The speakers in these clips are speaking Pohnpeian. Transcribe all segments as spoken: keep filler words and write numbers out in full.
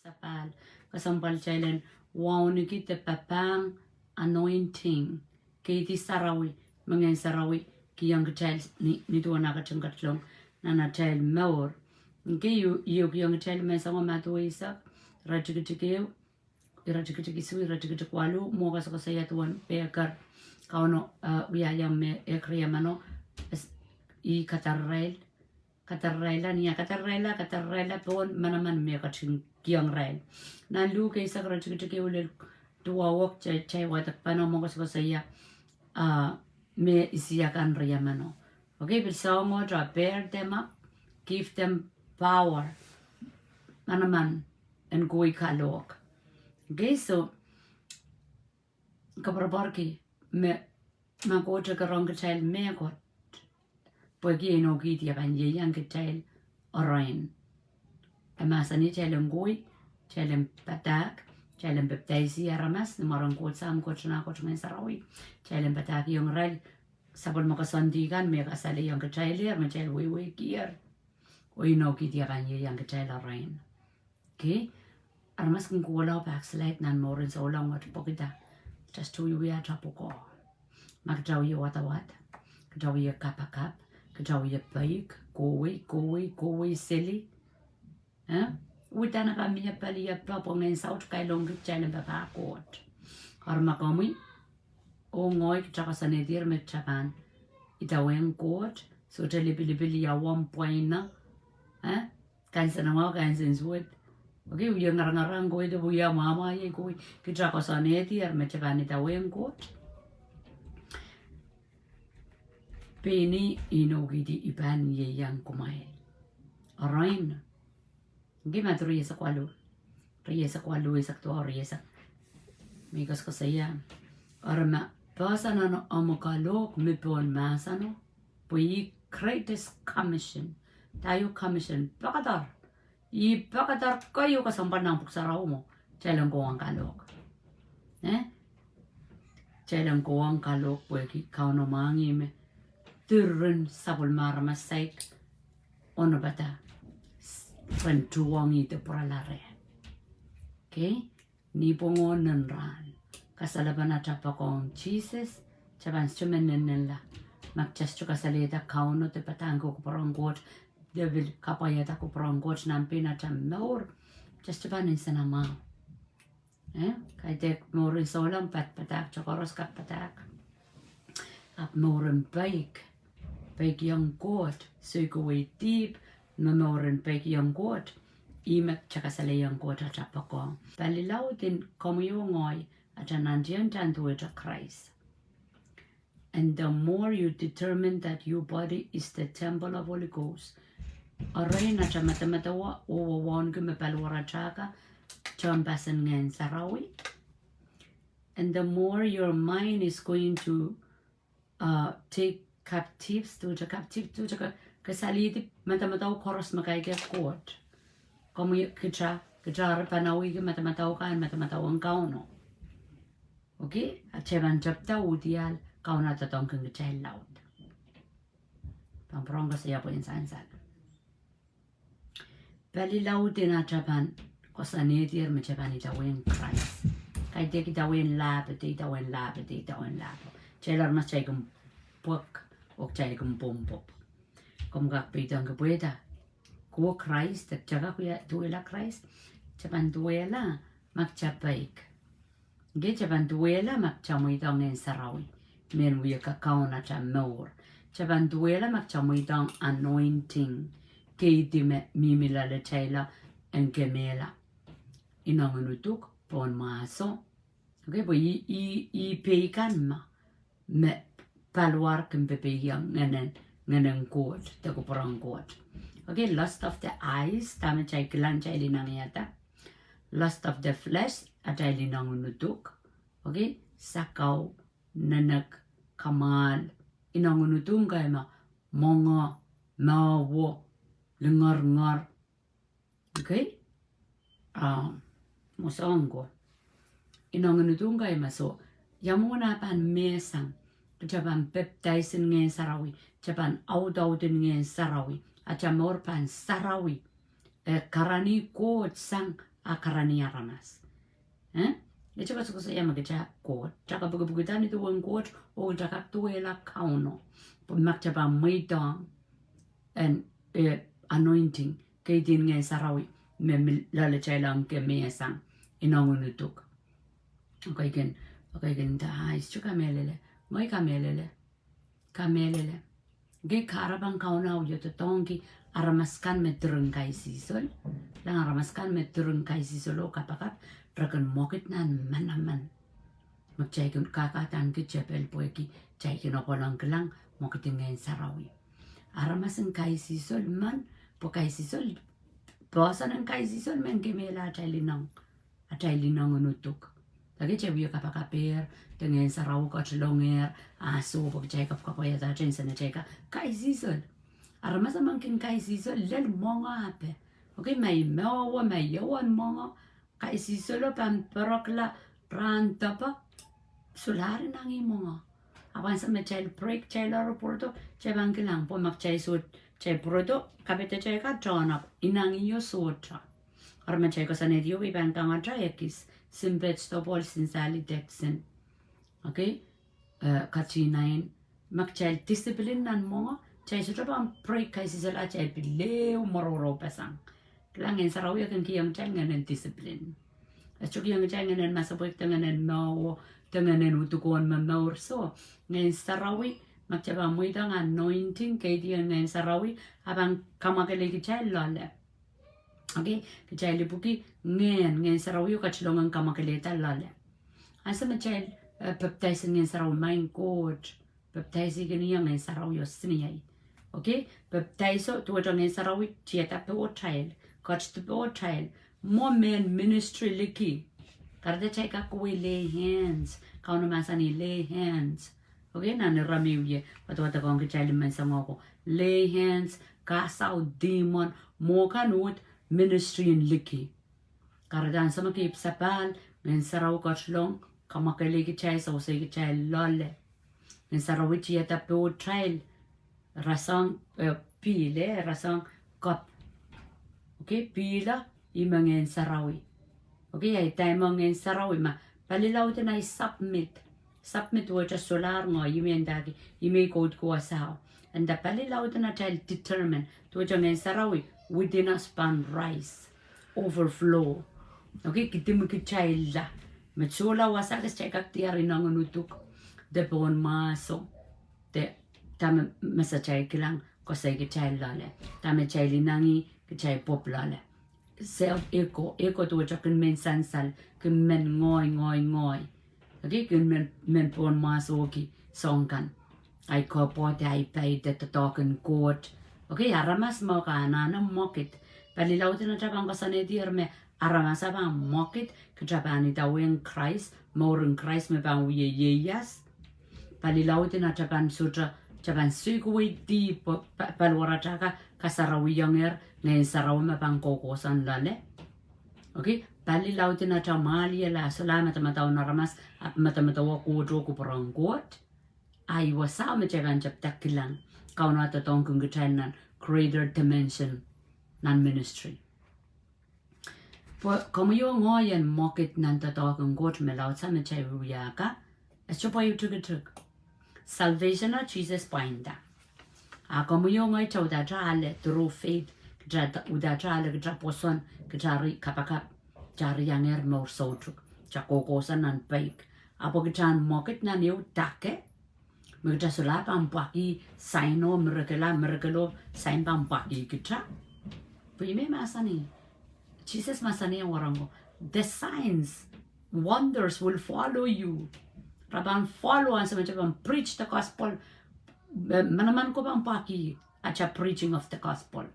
Sapahl, kesempwal kitail en wauneki de papahng anointing, keidi sarawi, me Ngehn Sarawi kihong kitail ni, ni duwen ah ketin ketlong nan atail mour. Ngehi, I, I kihong kitail me soangen Madiu eisek, iretikitik ehu, iretikitik isuh, iretikitik waluh, mwo koasokoasoia duwen pehker Kauno, eh, wiahiong me ehk riemeno, es, ih kadarirail, kadariraila, ni ah kadariraila, kadariraila pohn manaman me ketin kihong irail. Nan Luk eisek, iretikitik ehu lel duwau, kitail, kitail wadek pahn mwo koasokoasoia, ah, me isiakan riemeno. Okay, pil soangohte, bear them up, give them power. Manaman en kohwei kalohk. Okay, so, koapworopworki me, ma Koht kerohng kitail mehkot, pwehki e inoukihdi e pahn ieiang kitail erein. E mahsanih kitail en kohwei, kitail en padahk, kitail en pepdaisi aramas ni mwaren Koht Sahm, Koht Nah, Koht Ngehn Sarawi, kitail en padahkihong irail sapwellime koasoandi kan me kasalehiong kitailehr, me kitail wehwehkier. Oh e inoukihdi e pahn ieiang kitail erein. Okay? Aramas kin kohla oh backslide nan mouren souleng wet pwehki dah? Kitail sohte wiewia atail pwukoa. Ma kitail wie wadawad, kitail wie kapakap, kitail wie peik, kohwei, kohwei, kohwei seli. Eh? Uhdahn ka mie pali ah pahn pwungen saut kailongki kitail en papah Koht. Eri ma komwi oh ngehi kitail koasoanehdier me kitail pahn idawehn Koht, sohte lipilipil ia womw pwaina, eh? Kansenamwahu, kansensuwed. Okay, wie ngarangarahng kohwei de wie mwamwahie kohwei, kitail koasoanehdier me kitail pahn idawehn Koht, pein ih inoukihdi e pahn ieiang kumwail erein. Okay, Madiu rieisek waluh, rieisek waluh, eisek duwau, rieisek, me koasokoasoia, eri ma poahsoan omw kalohk mi pohn mahseno, pwe ih greatest commission. Dahio commission? Pekeder. Ih pekeder keieu kesempwal nan Pwuhk Sarawi mwo, kitail en kohwong kalohk. Eh? Kitail en kohwong kalohk pwehki Kauno mwahngih me diren sapwellime aramas saik onopada, s-, ren tuhwong ih de pwurala reh. Okay? Nipwong oh nin rahn, kasalepen atail poakohng Sises, kitail pahn sohte men nennenla ma kitail sohte kasalehda Kauno de padahngki kupwuren Koht, de pil kapwaiada kupwuren Koht nan pein atail mour, kitail sohte pahn nsenamwahu. Eh? Kaidehk mouren souleng padapadahk, kitail koaros kak padahk. Ahpw mouren peik, peikiong Koht, soikowei dihp, me mouren peikiong Koht, ih me kitail kasalehiong Koht atail poakohng. Pali laud en komwi oh ngehi atail nantihong, atail duwehte Krais. And the more you determine that your body is the temple of Holy Ghost, erein atail madamadau oh wauneki me paliwaratail ka tehnpasen Ngehn Sarawi. And the more your mind is going to, uh, take captives, duwehte captive, duwehte ka-, kasalihdi madamadau koaros me kaidehk Koht. Komwi, kitail, kitail eri pahn awihki madamadau kan, madamadau en Kauno. Okay? Atail pahn tepda, uhdiahl, Kauno doadoahngki kitail laud. Pahn pwurehng koasoia pwehn sansal. Pali laud en atail pahn koasoanehdier me kitail pahn idawehn Krais. Kaidehk idawehn lahpo de idawehn lahpo de idawehn lahpo. Kitail aramas kitail kin pwek, oh kitail kin pwopwop. Komw kak peidohngki pwehda, kuo Krais, de kitail kak wia duwehla Krais? Kitail pahn duwehla ma kitail peik. Nge kitail pahn duwehla ma kitail mweidohng Ngehn Sarawi men wie kakaun atail mour. Kitail pahn duwehla ma kitail mweidohng anointing, keidi me mihmi loalatail en kemehla inongen uduk pohn mwahso. Okay, pwe ih, ih, ih peikan ma, me paliwar kin pepeikiong ngehnen, ngehnen Koht de kupwuren Koht. Okay, lust of the eyes, dahme kitail kilang kitail inengiengda. Lust of the flesh, atail inongen uduk. Okay, sakau, nenek, kamwahl, inongen uduk ngehi me, mwenge, mwahu, lingeringer. Okay? Ah, mwo soang ko. Inongen uduk ngehi me, so, ia mwomwen ah pahn mehsang, kitail pahn pepdaisin Ngehn Sarawi, kitail pahn audaudin Ngehn Sarawi, atail mour pahn sarawi. E karanih Koht sang a karanih aramas. Eh? Ete koasokoasoia me kitail Koht. Kitail kapikipikda ni duwen Koht, oh kitail kak duwehla Kauno. Pwe ma kitail pahn mweidohng en, eh, anointing, kaidehn Ngehn Sarawi, me mi loalatail ong kemehsang, ineng en uduk. Okay, kin, okay, kin da, ah, I sohte kamehlele. Ngehi kamehlele. Kamehlele. Ngehi kahrepen Kauno wie doadoahngki aramas kan me diren kaisihsol. Kilang, aramas kan me diren kaisihsol oh kapakap, re kin mwekid nan manaman. Me kitail kin kakahdaneki tepel pwehki kitail kin apwal ong kilang mwekid en Ngehn Sarawi. Aramas en kaisihsol men, pwe kaisihsol, poahsoan en kaisihsol men kemehla atail ineng, atail ineng en uduk. Dahkot, kitail wie kapakapehr, de Ngehn Sarawi ketilongehr, ah soh, pwe kitail kapwaiada atail nsenatail ka, kaisihsol. Aramas emen kin kaisihsol lel mwenge ape. Okay, ma i mwowe, ma i ewen mwenge, kaisihsolo pahn perekla rahn depe, solahr ineng ih mwenge. Ahpw ansou me kitail break, kitail loale pwurodo, kitail pahn kilang pwe ma kitail soh, kitail pwurodo, kapehd atail ka, tohnop, ineng ih sohte. Eri ma kitail koasoanehdi oh pahn kangata ekis, Simpet Stopol, Sinsali Dexon. Okay? Eh, Katinain, ma kitail discipline nan mwenge, kitail sohte pahn break kaisihsol, a kitail pil ehu mwororou pasang. Kilang, Ngehn Sarawi e kin kihong kitail ngehnen discipline. E sohte kihong kitail ngehnen masepwehk de ngehnen mwowe, de ngehnen udukohn momour. So, Ngehn Sarawi, ma kitail pahn mweidohng anointing, kaidehn Ngehn Sarawi, a pahn kamwakelei kitail loale. Okay, kitail ipwiki Ngehn, Ngehn Sarawi oh ketilong en kamwakelehda loale. Ansou me kitail, eh, pepdaisin Ngehn Sarawi, maing Koht, pepdaisihkin ie Ngehn Sarawi oh seniei. Okay, pepdaiso duwehte Ngehn Sarawi tiada pohtail, ketido pohtail, mwo mehn ministry liki. Kahrehda kitail kak kohwei lay hands, Kauno mahsanih lay hands. Okay, nan Irameie, wadawad ong kitail menseng oko. Lay hands, kasau demon, mwo kan uhd ministry en liki. Kahrehda ansou me kihpw sapahl, Ngehn Sarawi ketilong, kamwakelei kitail, sewesei kitail loale. Ngehn Sarawi tiada pohtail, rasehng, eh, pihl, eh, rasehng kop. Okay, pihlo, ih me Ngehn Sarawi. Okay, a idai me Ngehn Sarawi ma, pali laud en ei submit. Submit duwehte solahr ngoahi, ih me ndahki, ih me koudkouwa sao. Eri pali laud en atail determine, duwehte Ngehn Sarawi, within us pahn rise, overflow. Okay, kidimwi kitailla. Me sohla wasa kitail kak diar ineng en uduk, de pohnmwahso, de dahme, me kitail kilang, koasoi kitail loale. Dahme kitail ineng ih, kitail pwopw loale. Self ego, ego duwehte kin men sansal, kin men ngoai, ngoai, ngoai. Okay, kin men, men pohnmwahsohki soahng kan. Ai koapwoat, ai pai, de doadoahk en Koht. Okay, aramas me ke anahne mwekid. Pali laud en atail pahn koasoanehdier me aramas a pahn mwekid, kitail pahn idawehn Krais, mouren Krais me pahn wie ieias. Pali laud en atail pahn sohte, kitail pahn soikowei dihp, pa-, paliwaratail ka, kasarawiengehr, Ngehn Sarawi me pahn koukousoan loale. Okay, pali laud en atail mwahliel a solahr madamadau en aramas, ahpw madamadau en Koht oh kupwuren Koht. Ahi wasa me kitail pahn tepda kilang, Kauno doadoahngkin kitail nan greater dimension, nan ministry. Pwe komwi oh ngehi en mwekid nan doadoahk en Koht me laudsa me kitail wia ka, e sohte pwaiu tikitik. Salvation a Sises pwainda. A komwi oh ngehi kitail uhdahte ale through faith, kitail uhdahte ale, kitail pwoson, kitail eri kapakap, kitail eri iangehr mour soutuk, kitail koukousoan nan peik. A pwe kitail mwekid nan ehu dake, me kitail solahr pahn pwakih sign oh miracle, a miracle oh sign pahn pwakih kitail. Pwe ih me mahsanih, Sises mahsanih wahnpoaron ko, the signs, wonders will follow you. Re pahn follow ansou me kitail pahn preach the gospel. Eh, manaman ko pahn pwakih, atail preaching of the gospel.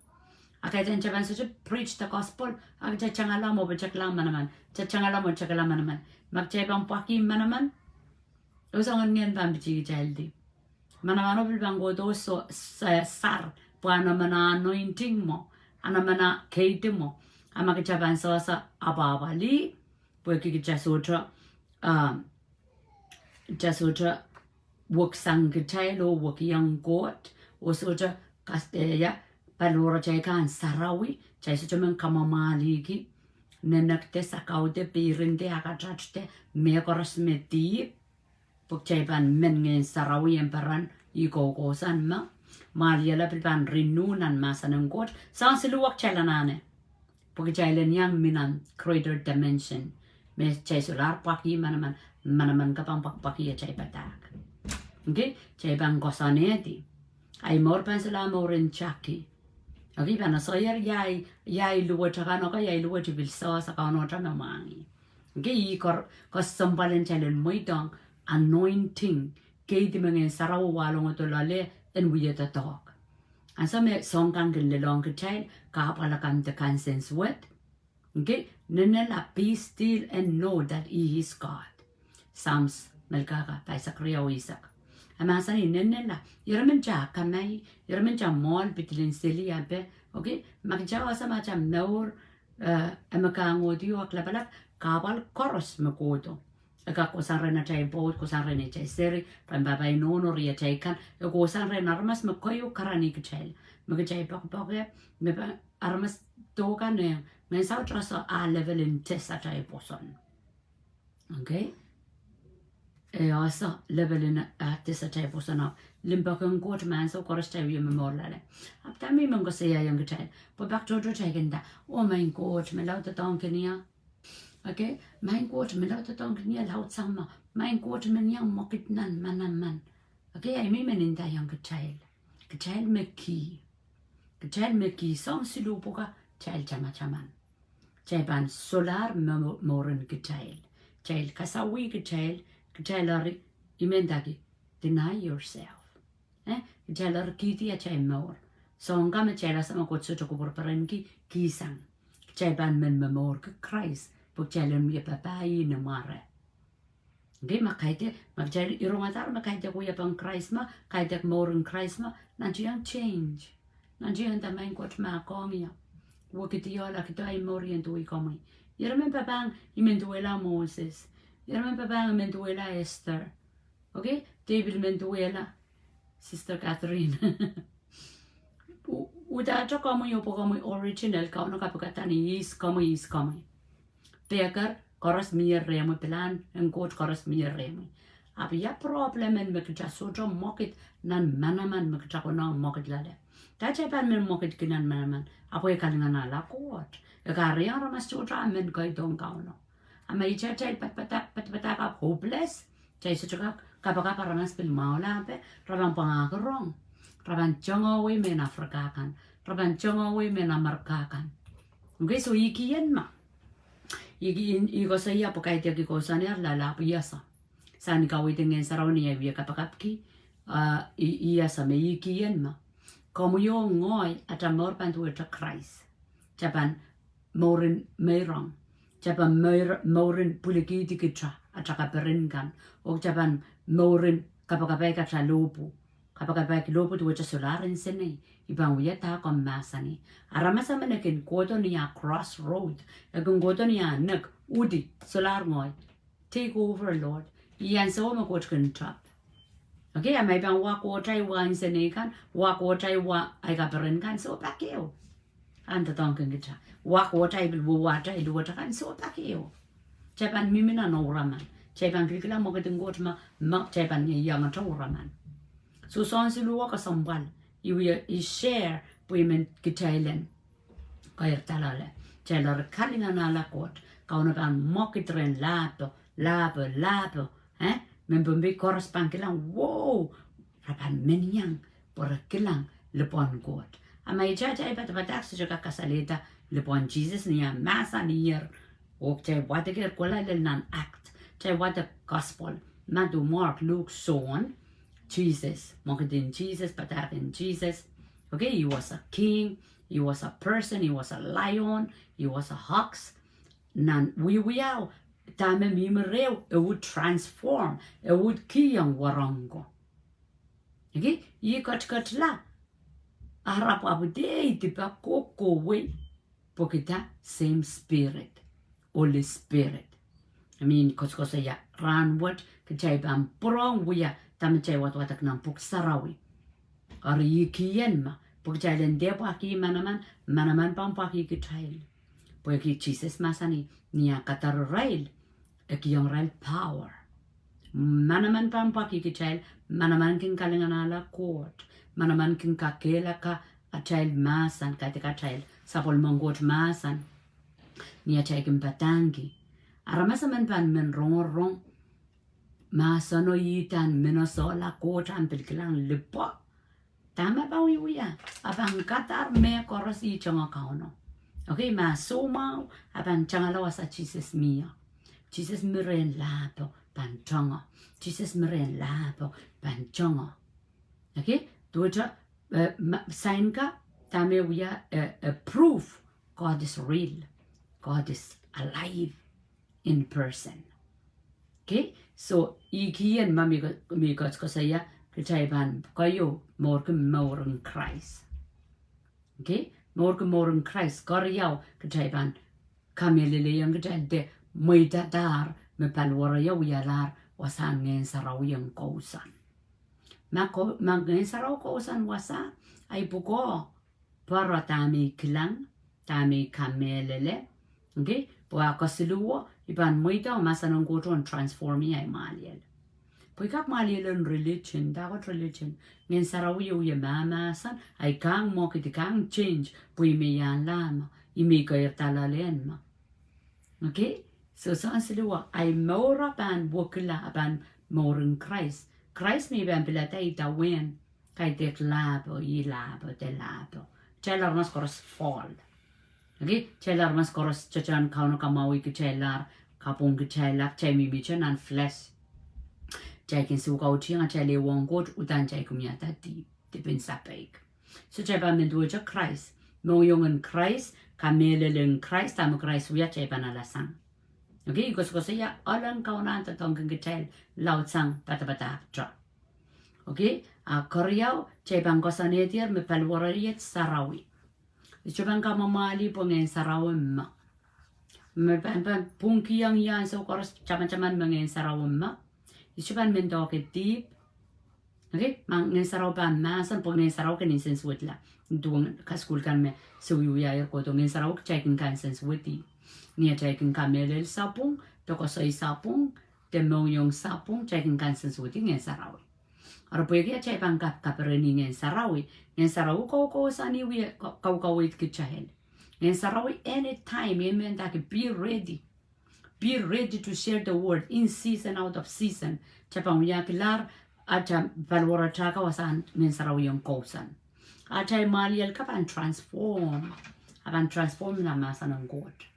A kaidehn kitail pahn sohte preach the gospel, a kitail tangala mwo pwe kitail kilang manaman, kitail tangala mwo kitail kilang manaman. Ma kitail pahn pwakih manaman, oh soangen ngehn pahn pitih kitaildi. Manamano pil pahn kohdo, oh soh, sa-, sar, pwe a nemen anointing mwo, a nemen keidi mwo. A ma kitail pahn sehse apwahpwalih, pwehki kitail sohte, ah, kitail sohte weksang kitail oh wekiong Koht, oh sohte kas-, eh, ia, paliwaratail kan sarawi, kitail sohte men kamwamwahliki. nenekte, sakaude, pirinte, akatahte, mehkoaros me dihp, pwe kitail pahn men Ngehn Sarawi en peren, ih koukousoan me, maliala pil pahn renew nan mahsen en Koht, soang siluh wet kitail anahne. Pwe kitail en iang mi nan greater dimension. Me kitail solahr pwakih manaman, manaman kapahn pwakpwakih atail padahk. Okay, kitail pahn koasoanehdi. Ahi mour pahn solahr mouren taki. Okay, pahn asoier ia, ia luwet akan, okay, ia luwet I pil sehse Kauno me mwahngih. Okay, ih koasoandien kitail en mweidohng anointing. Keidi me Ngehn Sarawi wahlongdo loale en wia doadoahk. Ansou me soang kan kin lelohng kitail, kahpwal akan de kansensuwed. Okay, nenenla, be still and know that He is God. Psalms melkahka, pahisek riau eisek. E mahsanih nenenla, irail men te akamai, irail men te mwoahl pidilin seli ape, okay, ma kitail wasa ma te mour, eh, e me kahngohdi oh kalapalap, kahpwal koaros me kohdo. E kak kohsang rehn atail pwoud, kohsang rehn atail seri, pahn pahpa, nohno, riatail kan, e kohsang rehn aramas me keieu karanih kitail. Me kitail poakpoake, me pahn aramas dohkan e, Ngehn Sarawi ese ah level en test atail pwoson. Okay? E ese level en, ah, test atail pwoson. Limpoak en Koht me ansou koaros kitail wie momour loale. Ahpw dahme I men koasoiaiong kitail, pwe pak tohto kitail kin nda, oh, maing Koht, me laudoadoahngkin ie. Okay, maing Koht, me laudoadoahngkin ie laudsang me, maing Koht, men iang mwekid nan manaman. Okay, ahi me I men ndaiong kitail. Kitail me kih. Kitail me kih, soang siluh pwuka, kitail tamataman. Kitail pahn solahr mo-, mouren kitail. Kitail kasawih kitail, kitail eri, I men ndaki, deny yourself. Eh, kitail eri kihdi atail mour. Soang ka me kitail ese me Koht sohte kupwur perenki, kihsang. Kitail pahn men momourki Krais, pwe kitail en wie papah ih ni mware. Okay, ma kaidehk, ma kitail irongadahr me kaidehk wiepen Krais me, kaidehk mouren Krais me, nan te iang change. Nan te iang nda, maing Koht, mahkohng ie. Wekidiohla, kihdo ahi mour I en duwei komwi. Irail men papahng I men duwehla Moses. Irail men papahng I men duwehla Esther. Okay, de I pil men duwehla Sister Catherine. U-, udahte komwi oh pwe komwi original, Kauno kapikada ni ihs komwi, ihs komwi. Pehker koaros mie rehmwi, pilahn en Koht koaros mie rehmwi. Ahpw ia problem en me kitail sohte mwekid nan manaman me kitail konehng mwekid loale. Dahme kitail pahn men mwekidki nan manaman, ahpw e kalinganahla Koht. E kahrehiong aramas tohto ah men keidohng Kauno. A ma ihte atail padapadahk, padapadahk ahpw hopeless, kitail sohte kak kapakap aramas pil mwahula ape, re pahn pwangahki rong. Re pahn tongohwei mehn Africa kan. Re pahn tongohwei mehn America kan. Okay, so I kiheng ma. I ki-, I, I koasoia pwe kaidehk I kousoan ie, loale ahpw I ese. Sang ni kaweid en Ngehn Sarawi ni ahi wie kapakapki, ah, I, I ese me I kiheng ma. Komwi oh ngehi, atail mour pahn duwehte Krais. Kitail pahn mouren meirong. Kitail pahn mour-, mouren pwilikihdi kitail, atail kaperen kan. Oh kitail pahn mouren kapakapaik atail lohpwu. Kapakapaik lohpwu duwehte solahr nsenei. I pahn wia dahme komw mahsanih. Aramas emen e kin kohdo ni ah crossroad. E kin kohdo ni ah nek, uhdi, solahr ngehi. Take over, Lord. I ansou me Koht kin top. Okay, a ma I pahn wa kohdo ahi wa nsenei kan, wa kohdo ahi wa ahi kaperen kan, soh pak ehu. Ahn doadoahngki kitail. Wa kohdo ahi pil wehwehte ahi luwet akan, soh pak ehu. Kitail pahn mihmi nan ouraman. Kitail pahn kilikilang mwekid en Koht ma, ma kitail pahn iangete ouraman. So soang siluh kesempwal, I wie, I share, pwe I men kitail en keirda loale. Kitail eri kalinganahla Koht, Kauno pahn mwekid rehn lahpo, lahpo, lahpo, eh? Mehn Pohnpei koaros pahn kilang, wow, re pahn men iang, pwe re kilang lipwen Koht. A ma ihte atail padapadahk sohte kak kasalehda lipwen Sises ni ah mahsaniher, oh kitail wadekehr kohla lel nan Act, kitail wadek Gospel, Madiu, Mark, Luk, Sohn, Sises, mwekid en Sises, padahk en Sises. Okay, he was a king, he was a person, he was a lion, he was a ox. Nan wiewiahu, dahme mihmi reh, e uhd transform, e uhd kihong wahnpoaron ko. Okay, ih ketiketla, a rapwa pwuhdi dipe kohkohwei, pwehki the same Spirit, Holy Spirit. I mean, koasokoasoia, rahnwet kitail pahn pwurehng wia dahme kitail wadawadek nan Pwuhk Sarawi. Eri I kiheng ma, pwe kitail en dehr pwakih manaman, manaman pahn pwakih kitail. Pwehki Sises mahsanih, ni eh kadar irail, e kihong irail power. Manaman pahn pwakih kitail, manaman kin kalinganahla Koht, manaman kin kakehlaka atail mahsen, kaidehk atail sapwellimen Koht mahsen. Ni atail kin padahngki, aramas emen pahn men rongorong mahseno, ih dan minosohla Koht, ahn pil kilang lipwe. Dahme pahn wiewia? A pahn kadar mehkoaros ih tonge Kauno. Okay, ma soumwahu, a pahn tangala wasa Sises mie. Sises mi rehn lahpo, pahn tonge. Sises mi rehn lahpo, pahn tonge. Okay, duwehte, eh, ma-, sign ka, dahme wia, eh, eh, proof God is real. God is alive in person. Okay, so ih kien ma mi ko-, mi koasoakoasoia, kitail pahn keieu mourki mour en Krais. Okay, mourki mour en Krais, keriau kitail pahn kamehlelehiong kitail de mweidadahr me paliwere ieu wialahr wasahn Ngehn Sarawi en kousoan. Ma ko-, ma Ngehn Sarawi kousoan wasa, ahi pwukoa pere dahme i kilang, dahme i kamehlele. Okay, pwe a kesiluhwo, i pahn mweidada mahsen en Koht en transform ahi mwahliel. Pwe i kak mwahliel en religion, dahkot religion. Ngehn Sarawi ieu wia mahmahsen, ahi kang mwekid, kang change, pwe i me iang lahmo, i me keirda loalen mo. Okay, so soangen siluh, ahi mour a pahn wekila, a pahn mour en Krais. Krais me i pahn pilada idawehn kaidehk lahpo, ih lahpo, de lahpo. Kitail aramas koaros fall. Okay, kitail aramas koaros, tehtehn Kauno kamwahwih kitail, kapwung kitail, kitail mihmihte nan flesh. Kitail kin suhkauting atail ehuong Koht, uhdahn kitail kin wiahda dihp, dihpen sapeik. So kitail pahn men duwehte Krais, mohngiong en Krais, kamehlele en Krais, dahme Krais wia kitail pahn alasang. Okay, i koasoakoasoia ohl en Kauno en doadoahngki kitail laudsang padapadahkte. Okay, a keriau, kitail pahn koasoanehdier me paliwere iet sarawi. I sohte pahn kamwamwahli pwe Ngehn Sarawi me. Me pahn, pahn pwungkihong ie ansou koaros tamataman me Ngehn Sarawi me. I sohte pahn men doahke dihp. Okay, ma Ngehn Sarawi pahn mahsen pwe Ngehn Sarawi kin nsensuwedla. Duwen kasukuhl kan me se wiwiahier kohdo Ngehn Sarawi kitail kin kansensuwed ih. Ni atail kin kamehlele sapwung, de koasoi sapwung, de mohngiong sapwung, kitail kin kansensuwed ih Ngehn Sarawi. Eri pwehki atail pahn kap-, kapereni Ngehn Sarawi, Ngehn Sarawi koukousoan ih wie ka-, kaukaweid kitail. Ngehn Sarawi anytime, e mendahki be ready. Be ready to share the word in season, out of season. Kitail pahn wiakilahr, atail paliwere taka wasahn Ngehn Sarawi en kousoan. Atail mwahliel ka pahn transform. A pahn transform nan mahsen en Koht.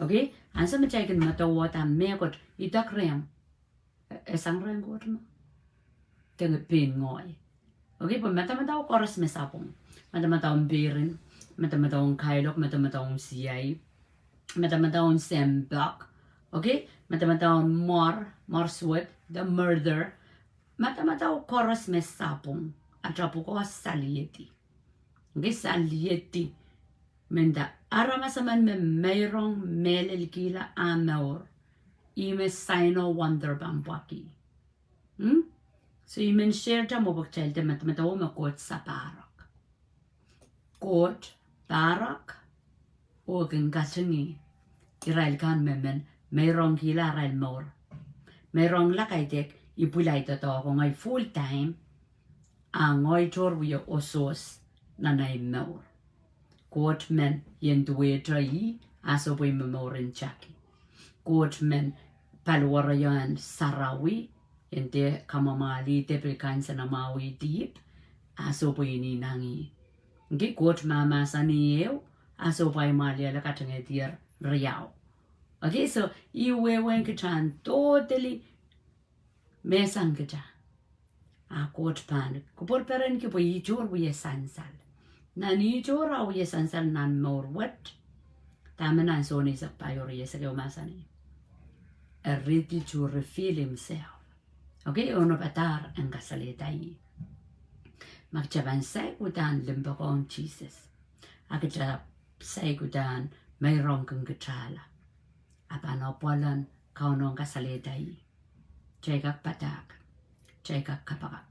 Okay? Ansou me kitail kin medewehdahng mehkot, idek rehmw, e sang rehn Koht me? Dene pein ngehi. Okay, pwe madamadau koaros me sapwung. Madamadau en peirin, madamadau en kailok, madamadau en siai, madamadau en sempwak. Okay, madamadau en mwar, mwar suwed, de murder. Madamadau koaros me sapwung, atail pwukoa saliedi. Okay, saliedi. Menda aramas emen me meirong mehlelkihla ah mour, ih me sign oh wonder pahn pwakih. Hmm? So I men share-te mwo pwe kitail de madamadau me Koht sapahrek. Koht pahrek oh kin katingih irail kan me men meirongkihla arail mour. Meirongla kaidehk I pwil ahi doadoahk, ngehi full time, a ngehi tohr wie osohs nan ahi mour. Koht men I en duwehte ih, a sohpwei me mour en taki. Koht men paliwere ien sarawi, I en dehr kamwamwahli de pil kansenamwahu ih dihp, a sohpwei inengieng ih. Okay, Koht mahmahsanih ehu, a sohpwei mwahliel katingehdier riau. Okay, so I wehwehn kitail en totally mehsang kitail. A Koht pahn kupwur perenki pwe ih tohr wie sansal. Nan ih tohr ah wie sansal nan mour wet, dahme nan Sohn eisek pahieu, ire eisek ehu mahsanih, e ready to reveal himself. Okay, e onopadahr en kasalehda ih. Ma kitail pahn saik uhdahn limpoakohng Sises, a kitail saik uhdahn meirongkin kitailla, a pahn apwal en Kauno en kasalehda ih. Kitail kak padahk, kitail kak kapakap.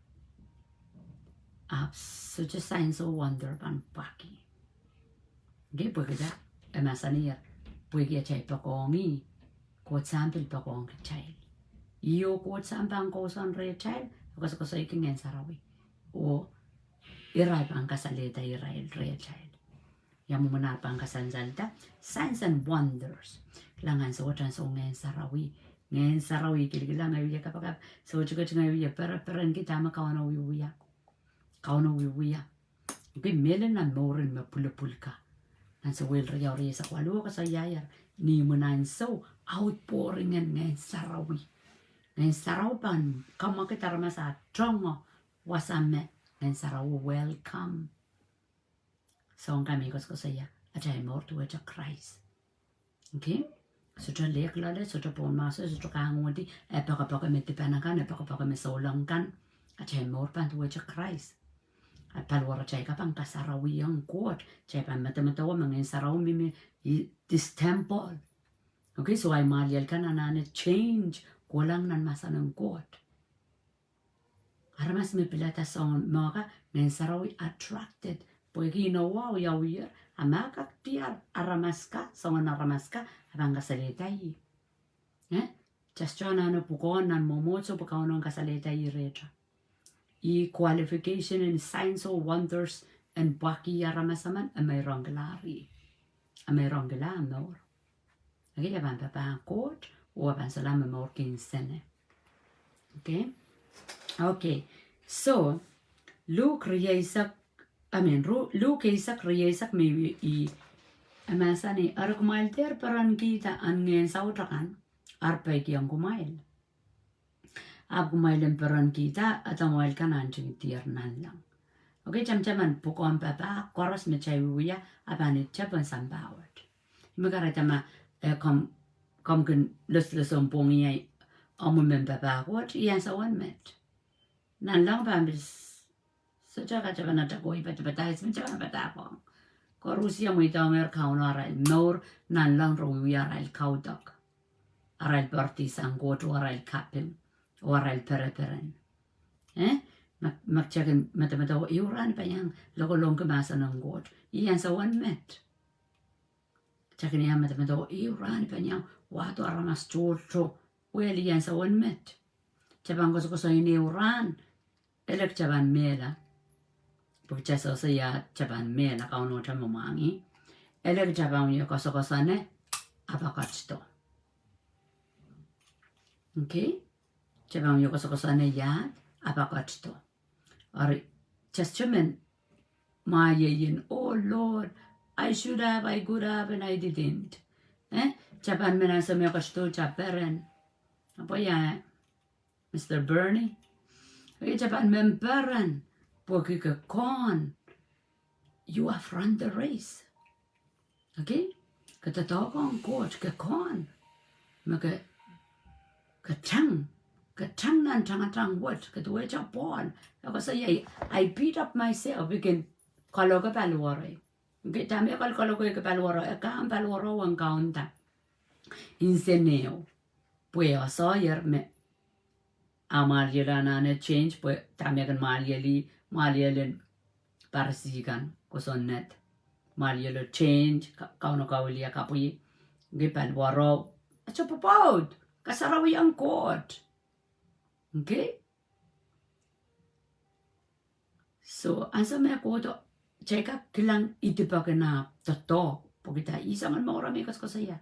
Ahpw sohte signs oh wonder pahn pwakih. Okay, pwehki dah? E mahsanih, Pwehki atail poakohng ih, Koht Sahm pil poakohng kitail. Ih oh Koht Sahm pahn kousoan rehtail, e koasokoasoiki Ngehn Sarawi. Oh irail pahn kasalehda irail rehtail. Ia mwomwen ar pahn kasansalda? Signs and wonders. Kilang ansou wet ansou Ngehn Sarawi. Ngehn Sarawi kilikilang, e wie kapakap, sohte ketiket, e wie pereperenki dahme Kauno wiewia. Kauno wiewia. Okei, mehlel nan mouren me pwulopwul ka. Nan Semwehil riau rieisek waluh e koasoiaier, ni imwin ansou, outpouring en Ngehn Sarawi. Ngehn Sarawi pahn kamwakid aramas ah tohngo wasa me Ngehn Sarawi welcome. Soang kan me koasokoasoia atail mour duwehte Krais. Okei? Sohte lehk loale, sohte pohn mahso, sohte kangoangehdi, e poakepoake me dipan akan, e poakepoake me souleng kan. Atail mour pahn duwehte Krais. A paliwaratail kan pahn kasarawihong Koht, kitail pahn medemedewe me Ngehn Sarawi mihmi, i, this temple. Okei, so ahi mwahliel kan anahne change, kohlang nan mahsen en Koht. Aramas me pilada soangen mehkan, Ngehn Sarawi attracted. Pwehki inowo wiawier, a ma kak diar aramas kan, soangen aramas kan, a pahn kasalehda ih. Eh? Just anahne pwukoahn nan mwomwohdiso pwe Kauno en kasalehda ih rehtail. Ih qualification en signs oh wonders en pwakih aramas emen, e meirongkihla ih. E meirongkihla mour. Okei, e pahn papah Koht, oh e pahn solahr me mour kin sene. Okei? Okei. So, Luk rieisek, I mean, Ru-, Luk eisek rieisek me i, e mahsanih, eri kumwail dehr perenkihda ahn ngehn saut akan, ar peikiong kumwail. Ahpw kumwail en perenkihda, adamwail kan ahn ntingdier nanleng. Okei, tamataman pwukoahn papah koaros me kitail wiewia, a pahn tepin sampah wet. Me kahrehda ma, eh, komw, komw kin loslosong pwongih omw men papah Koht, ih ansou en met. Nanleng pahn pil s-, sohte kak tepin ata koi padapadahis me tepin padahkiong. Koaros ia mweidohngehr Kauno arail mour, nanleng re wiewia arail kaudok. Arail poaridi sang Koht oh arail kaping, oh arail pereperen. Eh? Ma, ma kitail kin medemedewe ehu rahn pahn iang lokolongki mahsen en Koht, ih ansou en met. Kitail kin iang medemedewe ehu rahn pahn iang wahdo aramas tohto, well, ih ansou en met. Kitail pahn koasokoasoia ehu rahn, ele kitail pahn mehla. Pwe kitail sehse ia kitail pahn mehla, Kauno te mwamwahngih. Ele kitail pahn wie koasokoasoane, a pahn ketido. Okei? Kitail pahn wie koasokoasoane ia, a pahn ketido. Eri, just men, ma ie ien, oh Lord, I should have, I could have, and I didn't. Eh? Kitail pahn men ansou me ketido kitail peren. Ahpw ia, Mister Bernie. Okei, kitail pahn men peren. Pwehki ke kohn. You have run the race. Okei? Ke doadoahk ong Koht, ke kohn. Me ke, ke tang. Ke tang nan tangatang wet. Ke duwehte Pohl. E koasoia, I beat up myself. I kin kaloke paliwaro. Okei, dahme e kalokolokehki paliwaro? E kahng paliwaro en kaunda. Inseneo. Pwe e sohte me ah mwahliel anahne change, pwe dahme e kin mwahliel ih, mwahliel en Parisi kan, kosonned. Mwahlielo change, ka-, Kauno kauwiliakapwih, okei, paliwaro, a sohte pwopwoud, kasarawiong Koht. Okei? So, ansou me kohdo, kitail kak kilang idipek en ah doadoahk, pwehki ih soangen mour me koasokoasoia.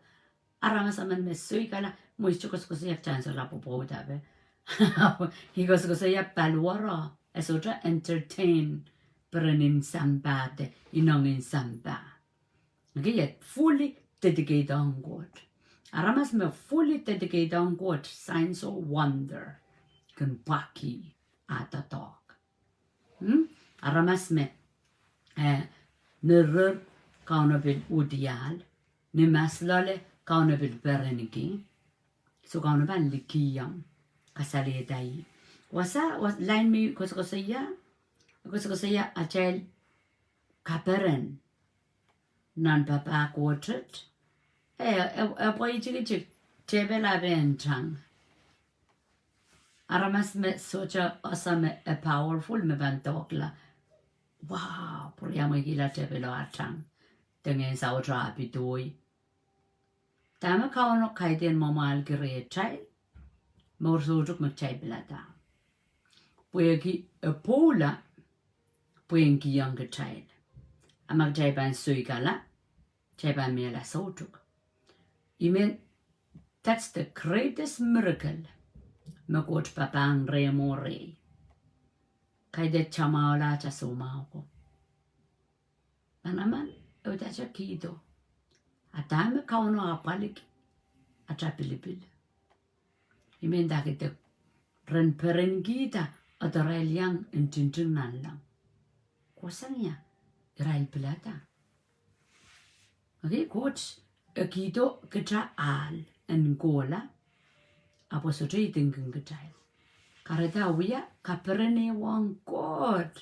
Aramas emen me soikala, mwein e koasokoasoia kitail en solahr pwopwoud ape. Ih koasokoasoia paliwaro, e sohte entertain peren en sampah de, ineng en sampah. Okei, e fully dedicate ong Koht. Aramas me fully dedicate ong Koht, signs oh wonder kin pwakih ah doadoahk. Hmm? Aramas me, eh, ni rir Kauno pil udiahl, ni mahs loale Kauno pil perenki. So Kauno pahn likih ong, kasalehda ih. Wasa, was-, lain me koasokoasoia, koasokoasoia atail kaperen nan papah Koht. E, e, e pweitikihtik, tepel a pahn tang. Aramas me sohte ese me e powerful me pahn dohkla. Wow, pwuriamweikihla tepelo a tang. De ngehn sauto a pidoi. Dahme Kauno kaidehn mwamwahlki rehtail, mour soutuk me kitail pilada. Pwehki e pwoula, pwehn kihong kitail. A ma kitail pahn soikala, kitail pahn mehla soutuk. I men, that's the greatest miracle me Koht papahng rehmw oh rehi. Kaidehn tamwahula atail soumwahu ko. Manaman, e udahte kihdo. A dahme Kauno apwaliki, atail pilipil. I men dake de ren perenkihda, a doarail iang ntingting nanleng. Kohsang ia, irail pilada. Okay, Koht, e kihdo kitail ahl en kohla, ahpw e sohte idinkin kitail. Kahrehda wia kapereneiong Koht,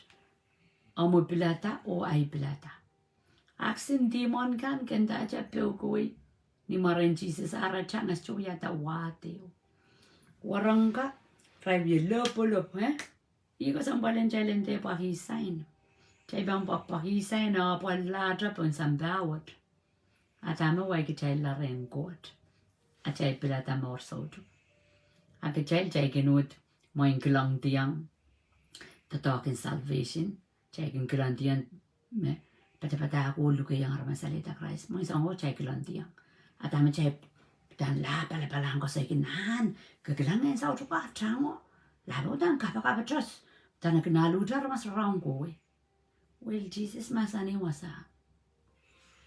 omw pilada oh ahi pilada. Aksin dimon kan kin ndahte peukuwei, ni mwaren Sises ara tangas tu wiahda wahdo. Warengka, irail wie lopolop, eh? Ih kesempwal en kitail en dehr pwakih sain. Kitail pahn pwak, pwakih sain, a pwal lahte pohn sampah wet. A dahme wai kitail la rehn Koht. Atail pilada mour soutuk. A kitail, kitail kin uhd mwein kilangdiong doadoahk en salvation. Kitail kin kilangdiong me padapadahk oh lukehiong aramas alehda Krais. Mwein soangen kitail kilangdiong. A dahme kitail pahn lapalapalahng koasoiki nan, ke kilang ngehn saut ko a tango. Lape udahn kapakap etos. Udahn e kin aluhte aramas raraun kohwei. Well, Sises mahsanih wasa.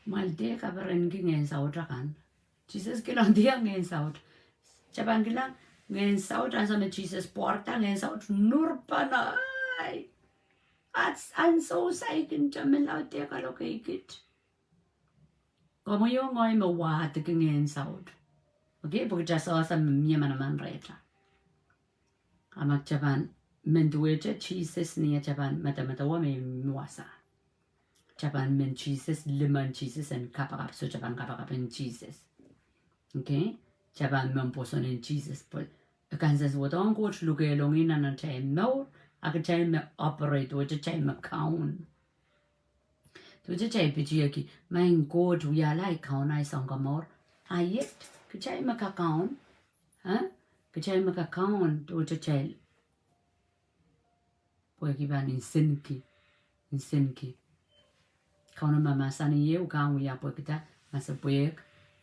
Mwail dehr kaperenki ngehn saut akan. Sises kilangdiong ngehn saut. Kitail pahn kilang ngehn saut ansou me Sises pwarada ngehn saut nurpanahi. At ansou saikinte me lao dehr kaloke kit. Komwi oh ngehi me wahdiki ngehn saut. Okay, pwe kitail sehse me mie manaman rehtail. A ma kitail pahn men duwehte Sises ni atail pahn medemedewe me wasa. Kitail pahn men Sises, limen Sises en kapakap, soh kitail pahn kapakap en Sises. Okay? Kitail pahn men pwoson en Sises pwe e kansensuwedong Koht lukehlong nan atail mour, a kitail me operate, duwehte kitail me kaun. Duwehte kitail pitihki, maing Koht wiahla ahi kaun ahi sounkomour, a iet, kitail me kakaun, eh? Kitail me kakaun, duwehte kitail pwehki pahn nsenki, nsenki. Kauno mahmahsanih ie, uhdahn wia pwehkida, masepwehk,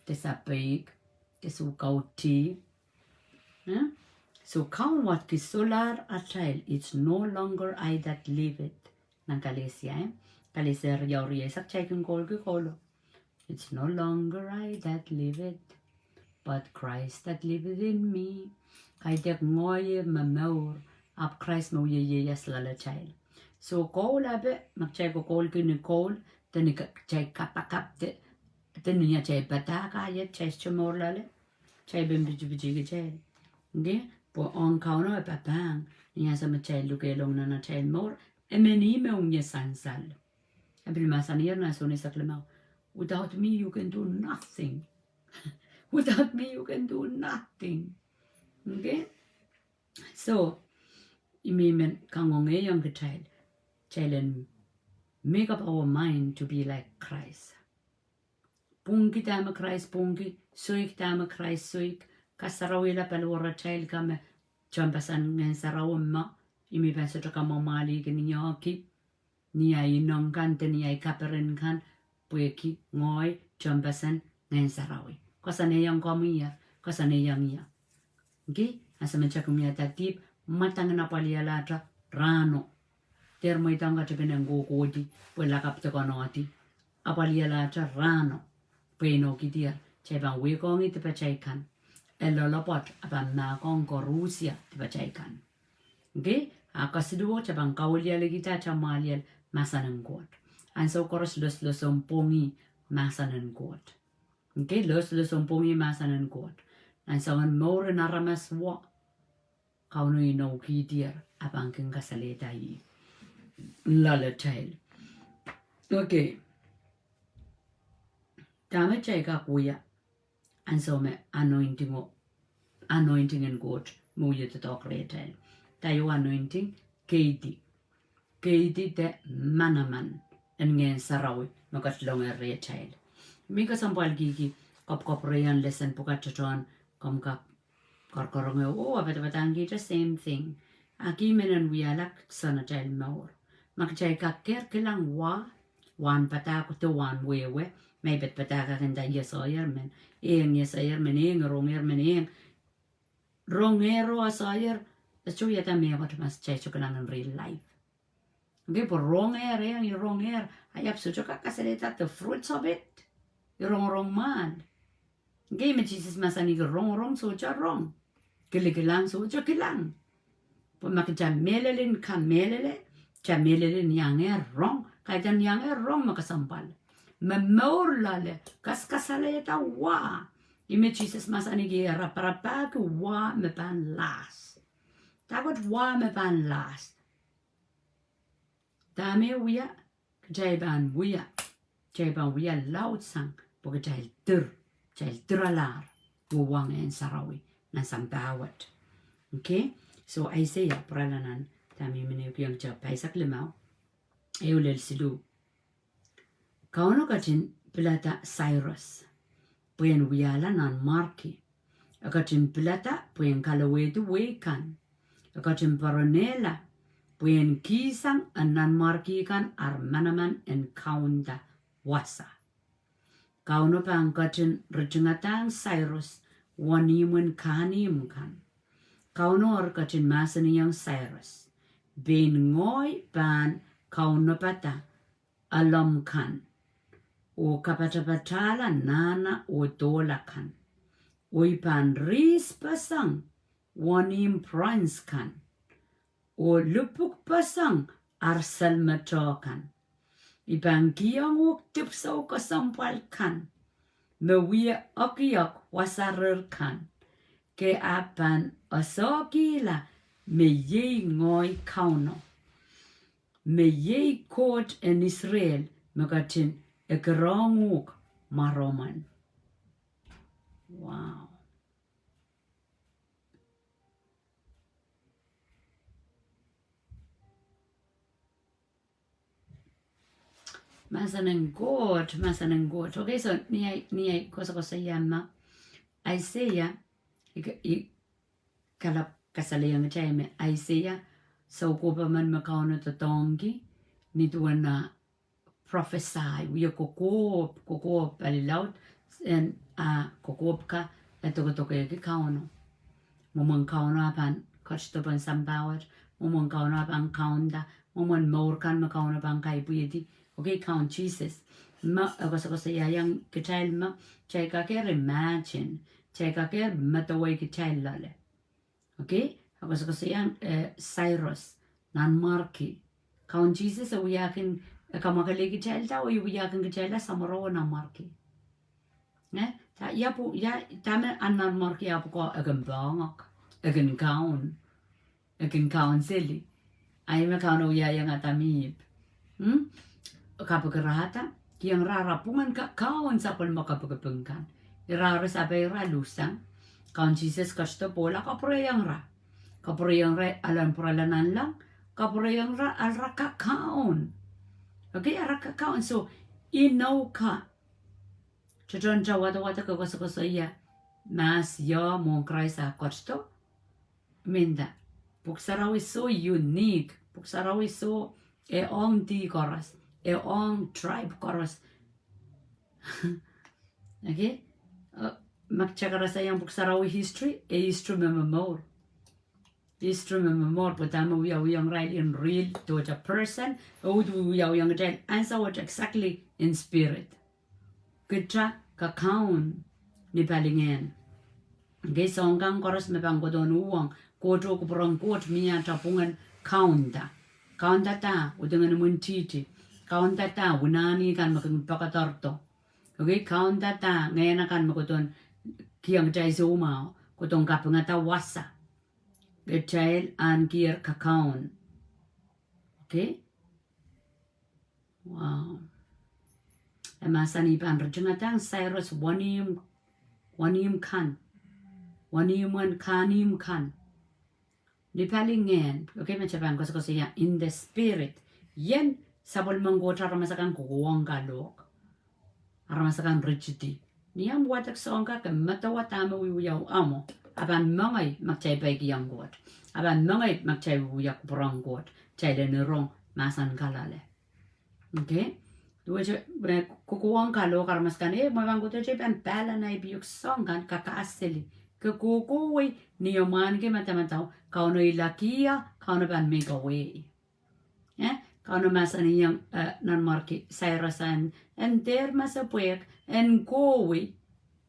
de sapeik, de sukautih. Eh? So kaun wadki solahr atail, it's no longer I that liveth. Nan Kalesia, eh? Kalesia riau rieisek, kitail kin koulki koulo. It's no longer I that liveth, but Christ that liveth in me. Kaidehk ngehi me mour, ahpw Krais me wie ieias loalatail. So koul ape, ma kitail kokoulki ni koul, de ni ka-, kitail kapakap de, de ni atail padahk iet, kitail sohte mour loale, kitail pahn pitipitihkitail. Okay? Pwe ong Kauno e papahng, ni ansou me kitail lukehlong nan atail mour, e men ih me ungie sansal. E pil mahsanihong nan Sohn eisek limau, without me you can do nothing. Without me you can do nothing. Okay? So, I men kangoangehiong kitail, kitail en make up our mind to be like Christ. Pwungki dahme Krais pwungki, soik dahme Krais soik, kasarawihala paliwaratail kan me tehnpasen Ngehn Sarawi me, I men pahn sohte kamwamwahliki ni oahki, ni ahi ineng kan de ni ahi kaperen kan, pwehki ngehi tehnpasen Ngehn Sarawi. Koasoanehiong komwi, koasoanehiong ie. Okay, ansou me kitail kin wiahda dihp, mwadang en apwalialahte rahno. Dehr mweidohng katepen en kohkohdi, pwe lakapw de konohdi. Apwalialahte rahno, pwe inoukihdier, kitail pahn wehkohng dipatail kan. E loalopwoat, a pahn mahkohng koarusie dipatail kan. Okay, a kesiluhwo kitail pahn kaulialikihda atail mwahliel mahsen en Koht. Ansou koaros loslosomw pwongih mahsen en Koht. Okay, loslosomw pwongih mahsen en Koht. Nan soangen mour en aramas wo, Kauno inoukihdier, a pahn kin kasalehda ih loalatail. Okay. Dahme kitail kak wia ansou me anointing o, anointing en Koht me wie doadoahk rehtail. Dah ieu anointing? Keidi. Keidi de manaman en Ngehn Sarawi me ketilong rehtail. I men kesempwalkihki kapwkapwurehiong lesen pwukat tohtohn komw kak koaroakoaronge oh e padapadahngkihte same thing. Aki menen wiahla sang atail mour. Ma kitail kak kehr kilang wa, wahn padahk de wahn wehwe, ma I padapadahk akan nda I esehier men, ehng I esehier men, ehng I rongehr men, ehng I rongehr oh esehier, e sohte iang mehkot ma kitail sohte kilang in real life. Okay, pwe rongehr, ehng I rongehr, I ahpw sohte kak kasalehda the fruits of it. I rongorong mwahl. Okay, me Sises mahsanihki rongorong sohte rong. Kilikilang sohte kilang. Pwe ma kitail mehlel en kamehlele, kitail mehlel en iangehr rong, kaidehn iangehr rong me kesempwal. Me mour loale, kas kasalehda wa. Ih me Sises mahsanihki e raparapahki wa me pahn last. Dahkot wa me pahn last. Dahme wia, kitail pahn wia, kitail pahn wia laudsang, pwe kitail dir, kitail diralahr, wewangehn sarawi, nan sampah wet. Okay? So Aiseia, pwurala nan, dahme I men ehukihong kitail, pahisek limau, ehu lel siluh. Kauno ketin pilada Sairos pwehn wiahla nanmwarki. E ketin pilada pwehn kalowehdi wehi kan. E ketin poaronehla pwehn kihsang en nanmwarki kan ar manaman en kaunda wasa. Kauno pahn ketin ritingadahng Sairos wenihmwen kahnimw kan. Kauno eri ketin mahsanihong Sairos, pein ngehi pahn kaunopada ahlomw kan, oh kapatapatala nahna oh dohla kan, oh I pahn rihspeseng wenihmw prons kan, oh lipwukpeseng ar selmeto kan. I pahn kihong uhk dipwisou kesempwal kan me wie ekiek wasarir kan, ke ahpw pahn esehkihla me iei ngehi Kauno, me iei Koht en Israel me ketin ekirohng uhk mwaromwen. Wow. Mahsen en Koht, mahsen en Koht. Okay, so ni ahi, ni ahi koasokoasoia me Aiseia, I, I kalap kasalehiong kitail me Aiseia, soukohp emen me Kauno doadoahngki, ni duwen ah prophesy, wie kokohp, kokohp pali laud, en ah kokohp ka e dokedokehki Kauno. Mwomwen Kauno ah pahn ketido pohn sampah wet, mwomwen Kauno ah pahn kaunda, mwomwen mour kan me Kauno pahn kaipwihdi. Okay, Kaun Sises. Me e koasokoasoiaiong kitail me, kitail kakehr imagine, kitail kakehr medewe kitail loale. Okay, e koasokoasoiaiong, eh, Sairos, nanmwarki. Kaun Sises e wia kin, e kamwakelei kitailda oh e wia kin kitailda samworo oh nanmwarki. Eh, da, ia pwe, ia, dahme ah nanmwarki ah pwukoa? E kin poahngoak, e kin kaun, e kin kaun seli. Ahi me Kauno wiahiong Adam Eve. Hmm? Kapikirada, kihong ira ara pwungen kakaun sapwellime kapikipik kan. Ira re sape ira luhsang. Kaun Sises ketido pwoula kapwurehiong ira. Kapwurehiong ira ahlen pwurala nanleng. Kapwurehiong ira ahl ira kakaun. Okay, ara kakaun. So, inou ka tohtohn wadawad ke koasokoasoia mahs io mwohn Krais ah ketido. Mehnda, Pwuhk Sarawi so unique. Pwuhk Sarawi so, e ong dih koaros, e ong tribe koaros. Okay? Uh, ma kitail karasahiong Pwuhk Sarawi history, e history me momour. History me momour, pwe dahme wiawihong irail in real, tohto person, e uhd wiawihong kitail ansou wet exactly in spirit. Kitail kakaun ni palingehn. Okay, soahng kan koaros me pahn kohdohn uhwong, Koht oh kupwuren Koht mie atail pwungen kaunda. Kaunda da, udingen imwintihti. Kaunda da, unani kan me kin poakoadoardo. Okay, kaunda da, ngehn akan me kohdohn kihong kitail soumwahu, kohdohn kapingada wasa. Kitail ahneki kakaun. Okay? Wow. E mahsanih pahn ritingadahng Sairos wenihmw, wenihmw kan. Wenihmwen kahnimw kan. Ni palingehn, okay, me kitail pahn koasokoasoia in the spirit. Ien sapwellimen Koht aramas akan kokohwong kalohk. Aramas akan ritidi. Ni omw wadek soahng ka, ke medewe dahme wiewiawi omw. A pahn mengei ma kitail peikiong Koht. A pahn mengei ma kitail wiewia kupwuren Koht. Kitail en rong mahsen kaloale. Okay? Duwehte, eh, kokohwong kalohk aramas kan, eh, mwein pahn kohdo kitail pahn pahla nei pihok soahng kan, kakaseli. Ke kohkohwei, ni omw ahneki madamadau, Kauno ilakih, Kauno pahn mih kawei. Eh, Kauno mahsanihong, eh, Nanmwarki Sairas en, en dehr masepwehk, en kohwei,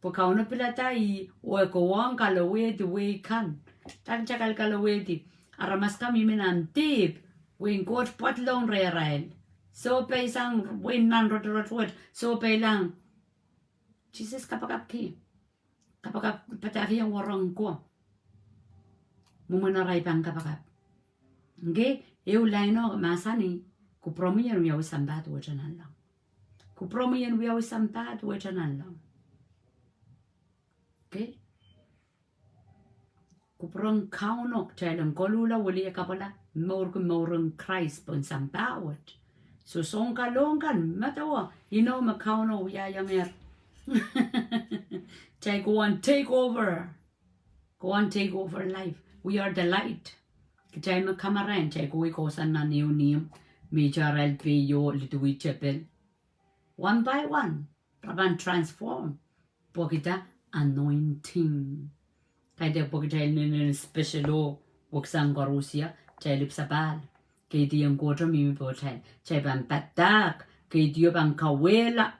pwe Kauno pilada ih, oh e kohwong kalowehdi wehi kan. Dahkot e kalowehdi, aramas kan mihmi nan dihp, wehin Koht pwadlong rehrail. Sohpeisang wehin nan rotorot wet, sohpeilahng. Sises kapakapki. Kapakap padahkihong wahnpoaron Koht. Mwomwen arail pahn kapakap. Okay, ehu lain o mahsanih, kupwuromwi en wiawi sampah duwehte nanleng. Kupwuromwi en wiawi sampah duwehte nanleng. Okay? Kupwuren Kauno, kitail en koluhla, wiliakapwala, mourki mouren Krais pohn sampah wet. So soahng kalohk kan, medewe, inou me Kauno wiahiong er. Kitail kohwong take over. Kohwong take over life. We are the light. Kitail me kamarain, kitail kohwei kohsang nan ehu ihmw, me irail pei oh liduwi tepel. One by one, re pahn transform. Pwehki da anointing. Kaidehk pwe kitail inenen special o, weksang koarusie, kitail ipwsapahl. Keidi en Koht mihmi pohtail. Kitail pahn padahk, keidi o pahn kauwehla.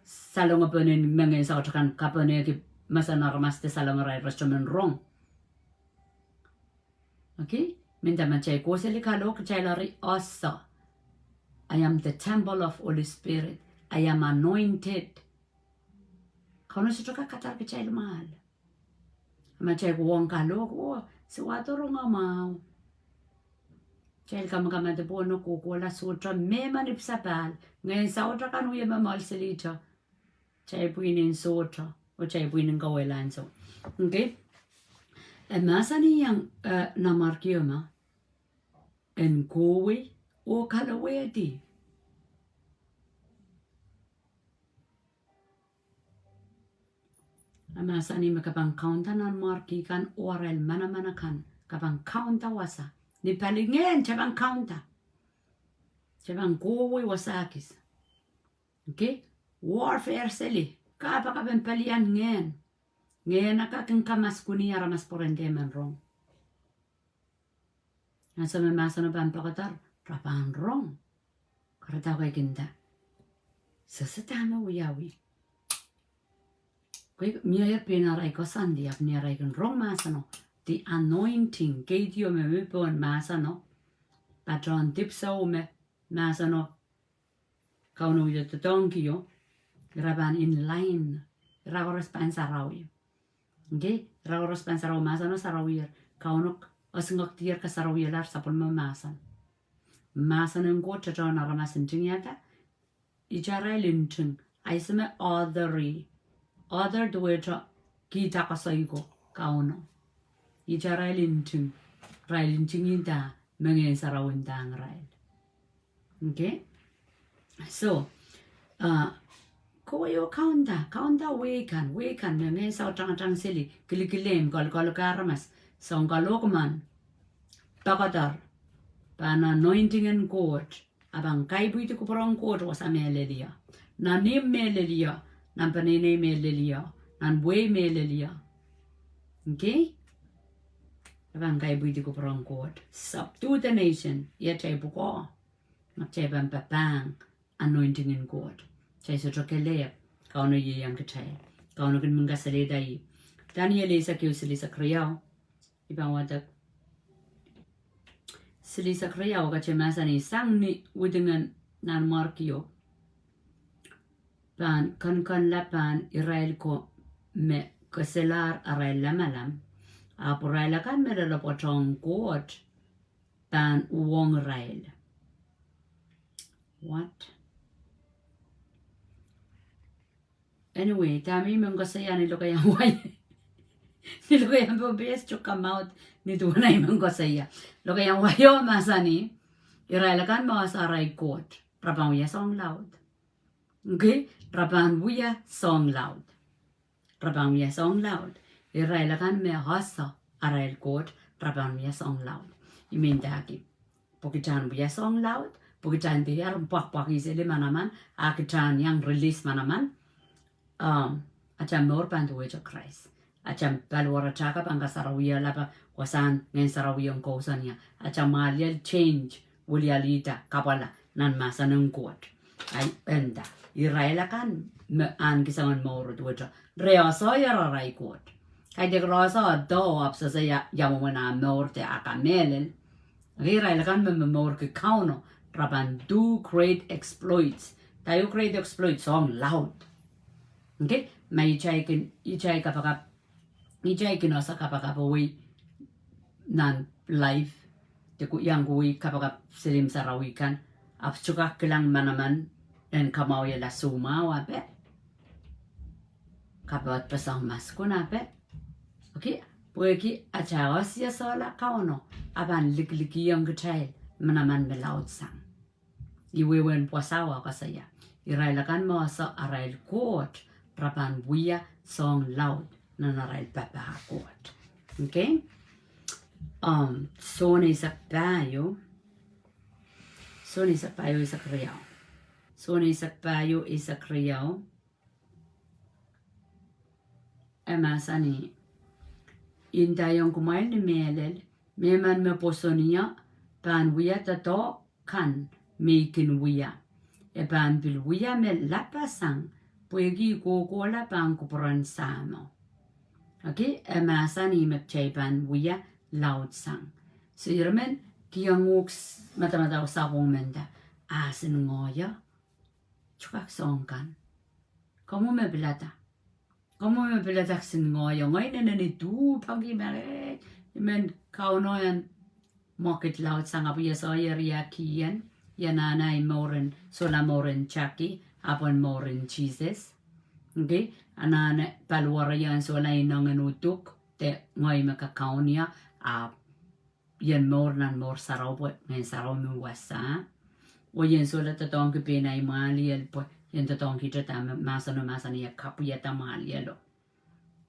Salongepen mengei saut akan kapehneiki mahsen aramas de salongarail re sohte men rong. Okay? Mendahte ma kitail kohseli kalohk kitail eri ese. I am the temple of Holy Spirit. I am anointed. Kauno sohte kak kadar kitail mwahl. Ma kitail kohwong kalohk, oh, se wahdo rong mwahu. Kitail kamakamadipw oh kohkohla sohte, me men ipwsapahl. Ngehn saut akan wie momoal selihte. Kitail pwihn en sohte, oh kitail pwihn en kauwehla ansou. Okay? E mahsanihong, eh, Nanmwarkio ma, en kohwei, oh kalowehdi. E mahsanih me ke pahn kaunda nanmwarki kan oh arail manaman akan, ke pahn kaunda wasa. Ni palingehn, ke pahn kaunda. Ke pahn kohwei wasa kis. Okay? Warfare seli, kapakapen pelian ngehn. Ngehn akan kin kamaskunih aramas pwe ren dehr men rong. Ansou me mahseno pahn poakadahr, re pahn rong. Kahrehda ke kin nda, sehse dahme wiawi. Ke mie pein arail koasoandi ahpw ni arail kin rong mahseno. The anointing, keidio me mih pohn mahseno. Patohwan dipwisou me mahseno Kauno wie doadoahngkio, ira pahn in line, ira koaros pahn sarawi. Okay, ira koaros pahn sarawi, mahseno sarawier, Kauno esingek dier kasarawialahr sapwellime mahsen. Mahsen en Koht doadoahk aramas ntingihada, ita arail nting, ahi ese me author, author duwehte kihda koasoiko Kauno. Ita arail nting, irail ntingihda me Ngehn Sarawi ndahng irail. Okay? So, uh, kowe oh kaunda, kaunda wehi kan, wehi kan me Ngehn Sarawi tangatang seli, kilikilehm, kalokolok aramas, soang kalohk men, poakadahr, pahn anointing en Koht, a pahn kaipwidi kupwuren Koht wasa me lel ie. Nan ihmw me lel ie, nan peneinei me lel ie, nan wehi me lel ie. Okay? A pahn kaipwidi kupwuren Koht. Subdue the nation, iet ei pwukoa. Ma kitail pahn papahng anointing en Koht, kitail sohte kelehpw Kauno ieiang kitail. Kauno kin men kasalehda ih. Daniel eisek ehu silihsek riau. I pahn wadek. Silihsek riau, kete mahsanih, sang ni widingen nanmwarkio pahn kanakanla pahn irail ko me keselahr arail lamalam, ahpw irail akan me loalopwoatohng Koht pahn uhwong irail. What? Anyway, dahme I men koasoia ni lokaiahn wai, ni lokaiahn Pohnpei to come out, ni duwen ei men koasoia. Lokaiahn waio mahsanih, irail akan me wasa arail Koht, re pahn wia soang laud. Okay? re pahn wia soahng laud. Re pahn wia soahng laud. Irail akan me ese arail Koht, re pahn wia soahng laud. I men ndahki, pwe kitail en wia soahng laud, pwe kitail en diar pwakpwakiseli manaman, a kitail en iang release manaman, um, atail mour pahn duwehte Krais. Atail paliwaratail ka pahn kasarawihala, pwe wasahn Ngehn Sarawi en kousoan ie. Atail mwahliel change, wilialihda, kapwala nan mahsen en Koht. Ahi, e nda, irail akan me ahneki soangen mour duwehte, re ese arail Koht. Kaidehk re ese, doh, ahpw sehse ia, ia mwomwen ah mour de ah kamehlel. Irail akan me, me mourki Kauno, re pahn do great exploits. Dah great exploits? Soahng laud. Okay? Ma itail kin, itail kapakap, itail kin ese kapakap wei nan life, de ku, iang kui kapakap seli sarawi kan, ahpw sohte kak kilang manaman en kamwahwihala soumwahu ape, kapehd peseng maskun ape. Okay? Pwehki atail ese solahr Kauno, a pahn likilikiong kitail manaman me laudsang. Ih wehwehn pwasao koasoia, irail akan me ese arail Koht, re pahn wia soahng laud nan arail papah Koht. Okay? Um, Sohn eisek pahieu, Sohn eisek pahieu eisek riau. Sohn eisek pahieu eisek riau. E mahsanih, I ndaiong kumwail ni mehlel, mehmen me pwoson ie pahn wia doadoahk kan me I kin wia. E pahn pil wia me lapasang, pwehki kohkohla pahn kupwuren Sahmo. Okay, e mahsanih me kitail pahn wia laudsang. So, irail men kihong uhk s-, madamadau sapwung me nda, a sin ngoahi, sohte kak soahng kan. Komw me pilada. Komw me pilada, a sin ngoahi. Ngehi inenen I duhpangki me, eh, I men Kauno en mwekid laudsang, ahpw I ese eri ia kihong, ia anahne ahi mour en, solahr mour en Jackie, ahpw en mour en Sises. Okay? Anahne paliwar ia en solahr inengen uduk, de ngehi me kakaun ie, ahpw I en mour nan mour sarawi pwe Ngehn Sarawi me wasa. Oh I en solahr doadoahngki pein ahi mwahliel pwe I en doadoahngkihte dahme mahseno mahsanih e kapwaiada mwahlielo.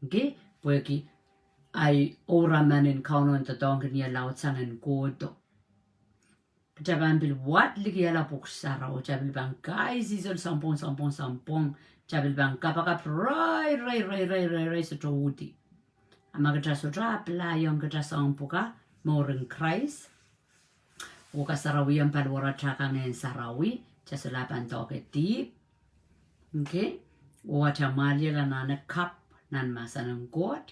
Okay? Pwehki ahi ouraman en Kauno en doadoahngkin ie laudsang en kohdo. Kitail pahn pil wadlikihala pwuhk sarawi, kitail pil pahn kaisihsol sounpwong, sounpwong, sounpwong, kitail pil pahn kapakap reirei, reirei, reirei, sohte uhdi. A ma kitail sohte apply ong kitail soahng pwukat, mour en Krais, oh kasarawiong paliwaratail kan Ngehn Sarawi, kitail solahr pahn doake dihp. Okay? Oh atail mwahliel anahne kapw nan mahsen en Koht,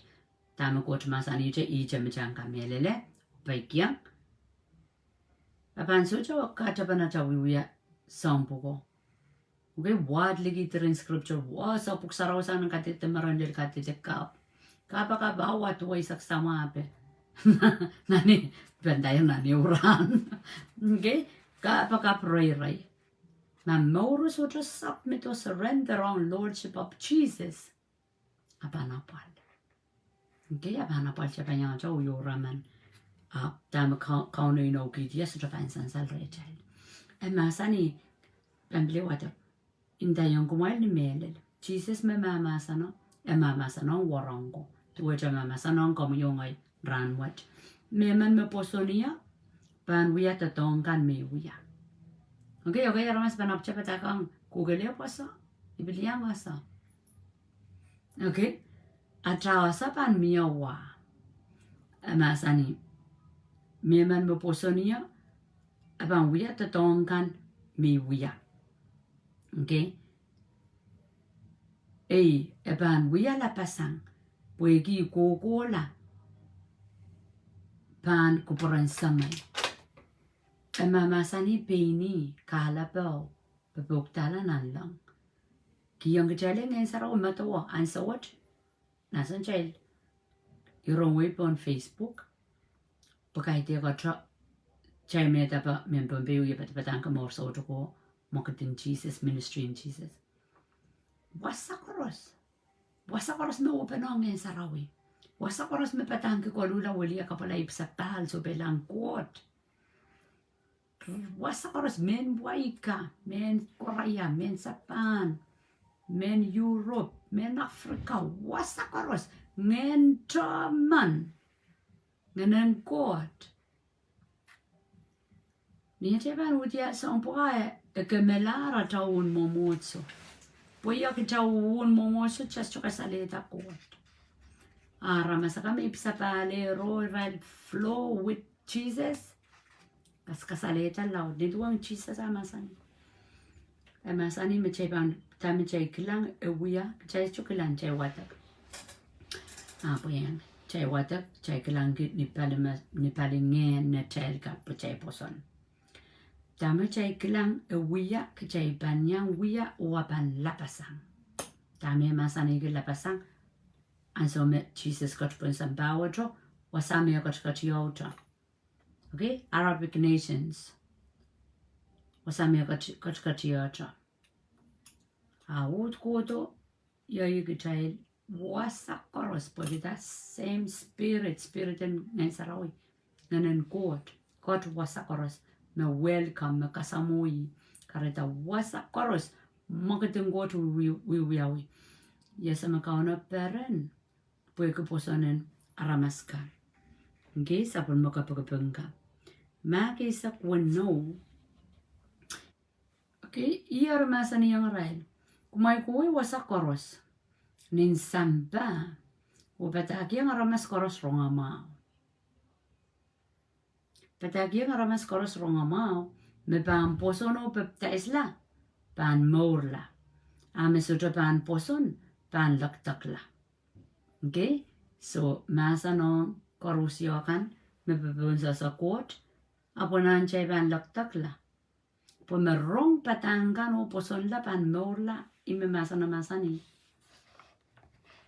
dahme Koht mahsanihte, ihte me kitail en kamehlele, peikiong. A pahn sohte wia katapan atail wiewia soahng pwuko. Okay, wadliki diren scripture, wasa pwuhk sarawi sang nan kadehdehde marain lel kadehdehde kapw. Kapakap awa duwei sak samwa ape. Nan e, pahn daiong nan e ourail. Okay, kapakap reirei. Ma mour sohte submit oh surrender ong Lordship of Jesus, a pahn apwal. Okay, a pahn apwal, kitail pahn iang atail ouraman. A dahme Kau-, Kauno inoukihdi ie sohte pahn sansal rehtail. E mahsanih, pahn pil wadek, I ndaiong kumwail ni mehlel, Sises me mahmahsano, e mahmahsano ong warongko. Duwehte mahmahsano ong komwi oh ngehi rahnwet. Mehmen me pwoson ie pahn wia doadoahk kan me I wia. Okay, okay, aramas pahn ahpwete padahk ong, kukele pwoson, I pil iang ese. Okay, atail ese pahn mie wa. E mahsanih, mehmen me pwoson ie, e pahn wia doadoahk kan me I wia. Okay. Ei, e pahn wia lapasang, pwehki kohkohla pahn kupwuren Semei. E mahmahsanih pein ih, kahlapo, popoudala nanleng. Kihong kitail Ngehn Sarawi medewe, ansou wet, nan sountail, irongwei pohn Facebook, pwe kaidehk kitail, kitail me dahpa, mehn Pohnpei wie padapadahngki mour soutuko, mwekid en Sises, ministry en Sises. Wasa koaros. Wasa koaros me open ong Ngehn Sarawi. Wasa koaros me padahngki koluhla, wiliakapwala, ipwsapahl, sohpeilahn Koht. Wasa koaros, mehn Waika, mehn Korea, mehn Sapan, mehn Europe, mehn Africa, wasa koaros, ngehn German, ngehnen Koht. Ni atail pahn uhdi soahng pwukat, e kemehla atail uwen mwomwohdiso. Pwe ia kitail uwen mwomwohdiso, kitail sohte kasalehda Koht. Aramas akan me I pil sapahl rong irail flow with Jesus, kas- kasalehda laud. Ni duwen Sises a mahsanih, e mahsanih me kitail pahn, dahme kitail kilang e wia, kitail sohte kilang, kitail wadek. Ahpw ien, kitail wadek, kitail kilangki ni pali me, ni pali ngehn netail kan pwe kitail pwoson. Dahme kitail kilang e wia, kitail pahn iang wia oh e pahn lapasang. Dahme mahsanihki lapasang, ansou me Sises ketipin sampah wet, wasa me e ketiketiehte. Okay, Arabic nations. Wasa me e keti- ketiketiehte. A uhd kohdo, iei kitail wasa koaros pwehki the same spirit, spirit en Ngehn Sarawi, ngehnen Koht, Koht wasa koaros, me welcome, me kasamwoh, kahrehda wasa koaros, mwekid en Koht wie- wie- wiawi. Iei me Kauno peren, pwehki pwoson en aramas kan. Okay, sapwellime kepikipik kan. Mahk eisek weneu. Okay, ih eri mahsanihong irail, kumwail kohwei wasa koaros nin sampah, oh padahkihong aramas koaros rongamwahu. Padahkihong aramas koaros rongamwahu, me pahn pwoson oh pepdaisla, pahn mourla. A me sohte pahn pwoson, pahn lekdekla. Okay, so mahsen ong koarusie kan me popohn sehse Koht, ahpw nan kitail pahn lekdekla. Pwe me rong padahk kan oh pwosonla pahn mourla, ih me mahsen mahsanih.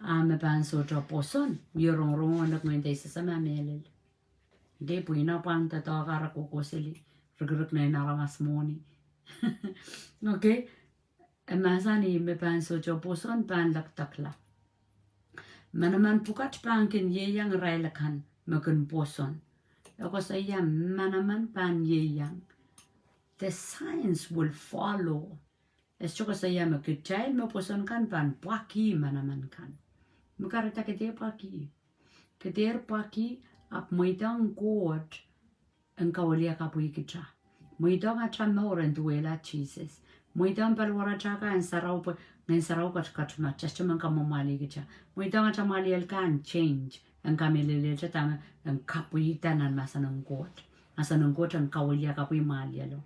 A me pahn sohte pwoson, wie rongorong oh lek ngehn de sehse ma mehlel. Okay, pwe ih nan pwuhng doadoahk ara kohkohseli, rikirik nein aramas mwohni. Okay, e mahsanih me pahn sohte pwoson pahn lekdekla. Manaman pwukat pahn kin ieiang irail akan me kin pwoson. E koasoia manaman pahn ieiang. The signs will follow. E sohte koasoia me kitail me pwoson kan pahn pwakih manaman kan. Me kahrehda ke dehr pwakih. Ke dehr pwakih, ahpw mweidohng Koht en kawiliakapwih kitail. Mweidohng atail mour en duwehla Sises. Mweidohng paliwaratail kan sarawi pwe Ngehn Sarawi ketiket ma kitail sohte men kamwomwalih kitail. Mweidohng atail mwahliel kan change, en kamehlelehte dahme en kapwaiada nan mahsen en Koht. Mahsen en Koht en kawiliakapwih mwahlielo.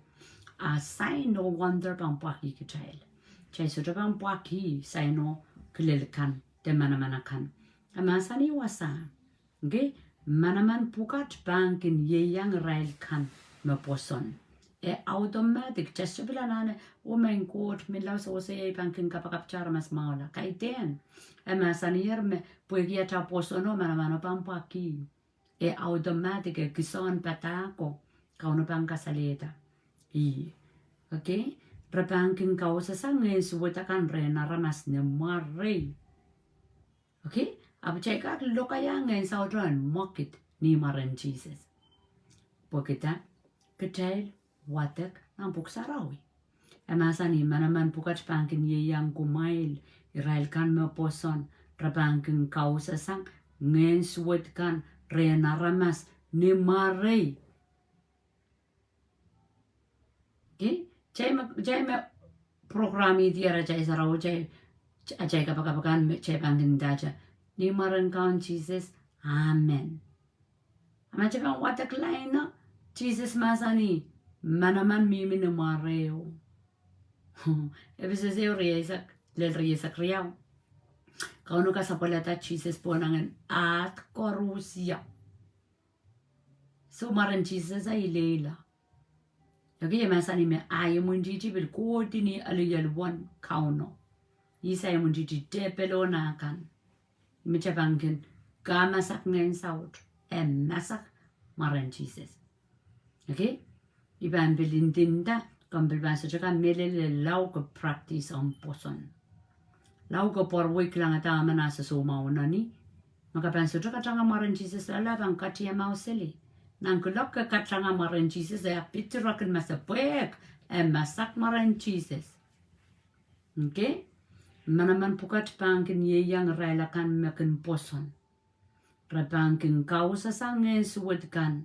A sign oh wonder pahn pwakih kitail. Kitail sohte pahn pwakih sign oh kilel kan, de manaman akan. E mahsanih wasa. Okay, manaman pwukat pahn kin ieiang irail kan me pwoson. E automatic, kitail sohte pil anahne, oh maing Koht, menlau sewese iei pahn kin kapakapte aramas mwahula. Kaidehn. E mahsaniher me pwehki atail pwosono, manamano pahn pwakih. E automatic, e kihsang padahko, Kauno pahn kasalehda. Ih. Okay, re pahn kin kausasang ngehn suwed akan rehn aramas ni mwarei. Okay, ahpw kitail kak lokaia ngehn sauto en mwekid ni mwaren Sises. Pwehki dah? Kitail wadek nan Pwuhk Sarawi. E mahsanih manaman pwukat pahn kin ieiang kumwail, irail kan me pwoson, re pahn kin kausasang ngehn suwed kan rehn aramas ni mwarei. Okay, kitail me, kitail me program-idi atail sarawi, kitail, atail kapakap akan me kitail pahn kin ndahte, ni mwaren Kaun Sises, amen. A ma kitail pahn wadek laina, Sises mahsanih, manaman mihmi ni mwareo. Episos ehu rieisek, lel rieisek riau. Kauno kasapwelada Sises pwonangen ahd koarusie. So mwaren Sises a ileila. Okay, e mahsanih me ah imwintihti pil kohdi ni alialuwen Kauno. Ihs ah imwintihti? Tepelo nah kan. Me kitail pahn kin kamasak ngehn saut, e masak mwaren Sises. Okay, I pahn pil ndinda, komw pil pahn sohte kamehlele lao ke practice omw pwoson. Lao ke pwarwei kilangada emen ah sosoumwahu nan ih. Ma ke pahn sohte katanga mwaren Sises loale, pahn katiamwahu seli. Nan kuloak ke katanga mwaren Sises, e ahpw pitirokin masepwehk, e masak mwaren Sises. Okay? Manaman pwukat pahn kin ieiang irail akan me kin pwoson. Re pahn kin kausasang ngehn suwed kan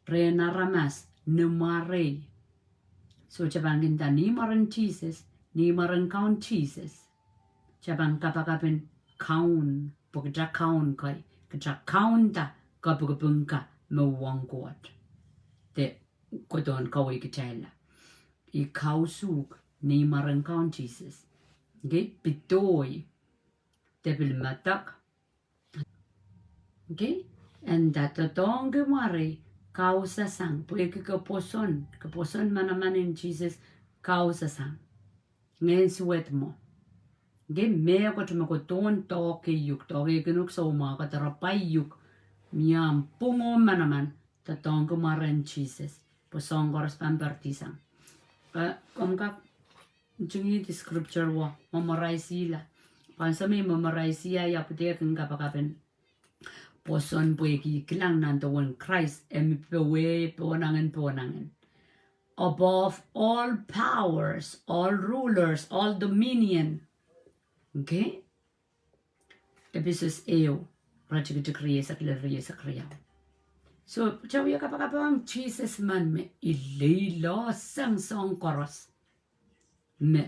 rehn aramas ni mwarei. So kitail pahn kin nda ni mwaren Sises, ni mwaren Kaun Sises. Kitail pahn kapakap en kaun, pwe kitail kaun kei, kitail kaunda kapikipik kan me uhwong Koht. De kohdohn kaweikitailla. I kausuhk ni mwaren Kaun Sises. Okei, pidoi. De pil medek. Okei, e nda doadoahngki mwarei, kausasang, pwehki ke pwoson, ke pwoson manaman en Sises, kausasang. Ngehn suwed mwo. Okei, mehkot me kohdohn doahke uhk, doahke uhk soumwahu, kadarapwa uhk, mie omw pwung oh manaman, doadoahngki mwaren Sises, pwe soahng koaros pahn peredisang. Eh, komw kak ntingihdi scripture wo, memorize-ihla. Pwe ansou me i memorize-ia, i ahpw dehr kin kapakap en pwoson pwehki i kilang nan duwen Krais e mi powe, pohnangin, pohnangin. Above all powers, all rulers, all dominion. Okei? Episos ehu, iretikitik tikitik rieisek lel rieisek riau. So, kitail wie kapakap ong Sises men me i leiloasang soahng koaros. Me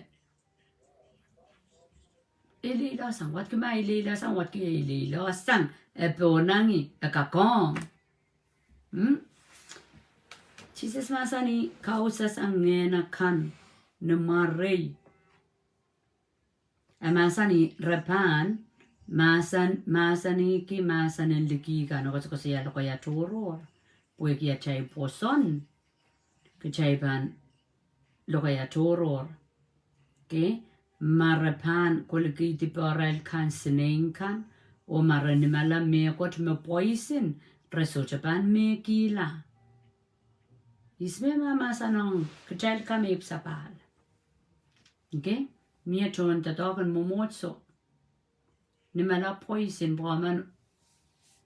i leiloasang, wadki ma i leiloasang, wadki e leiloasang, e pohnangi, e kakohng. Hmm? Sises mahsanih kausasang ngehn akan ni mwarei. E mahsanih re pahn, mahsan, mahsanihki mahsen en liki kan, oh koasokoasoia lokaia tohrohr. Pwehki atail pwoson, kitail pahn lokaia tohrohr. Okei, ma re pahn kolekihdi pehrail kan, sineik kan, oh ma re nimala mehkot me pwoisin, re sohte pahn mehkihla. Ihs me mahmahsanihong kitail kameipw sapahl? Okei, mie tohn doadoahk en mwomwohdiso. Nimala pwoisin pwe emen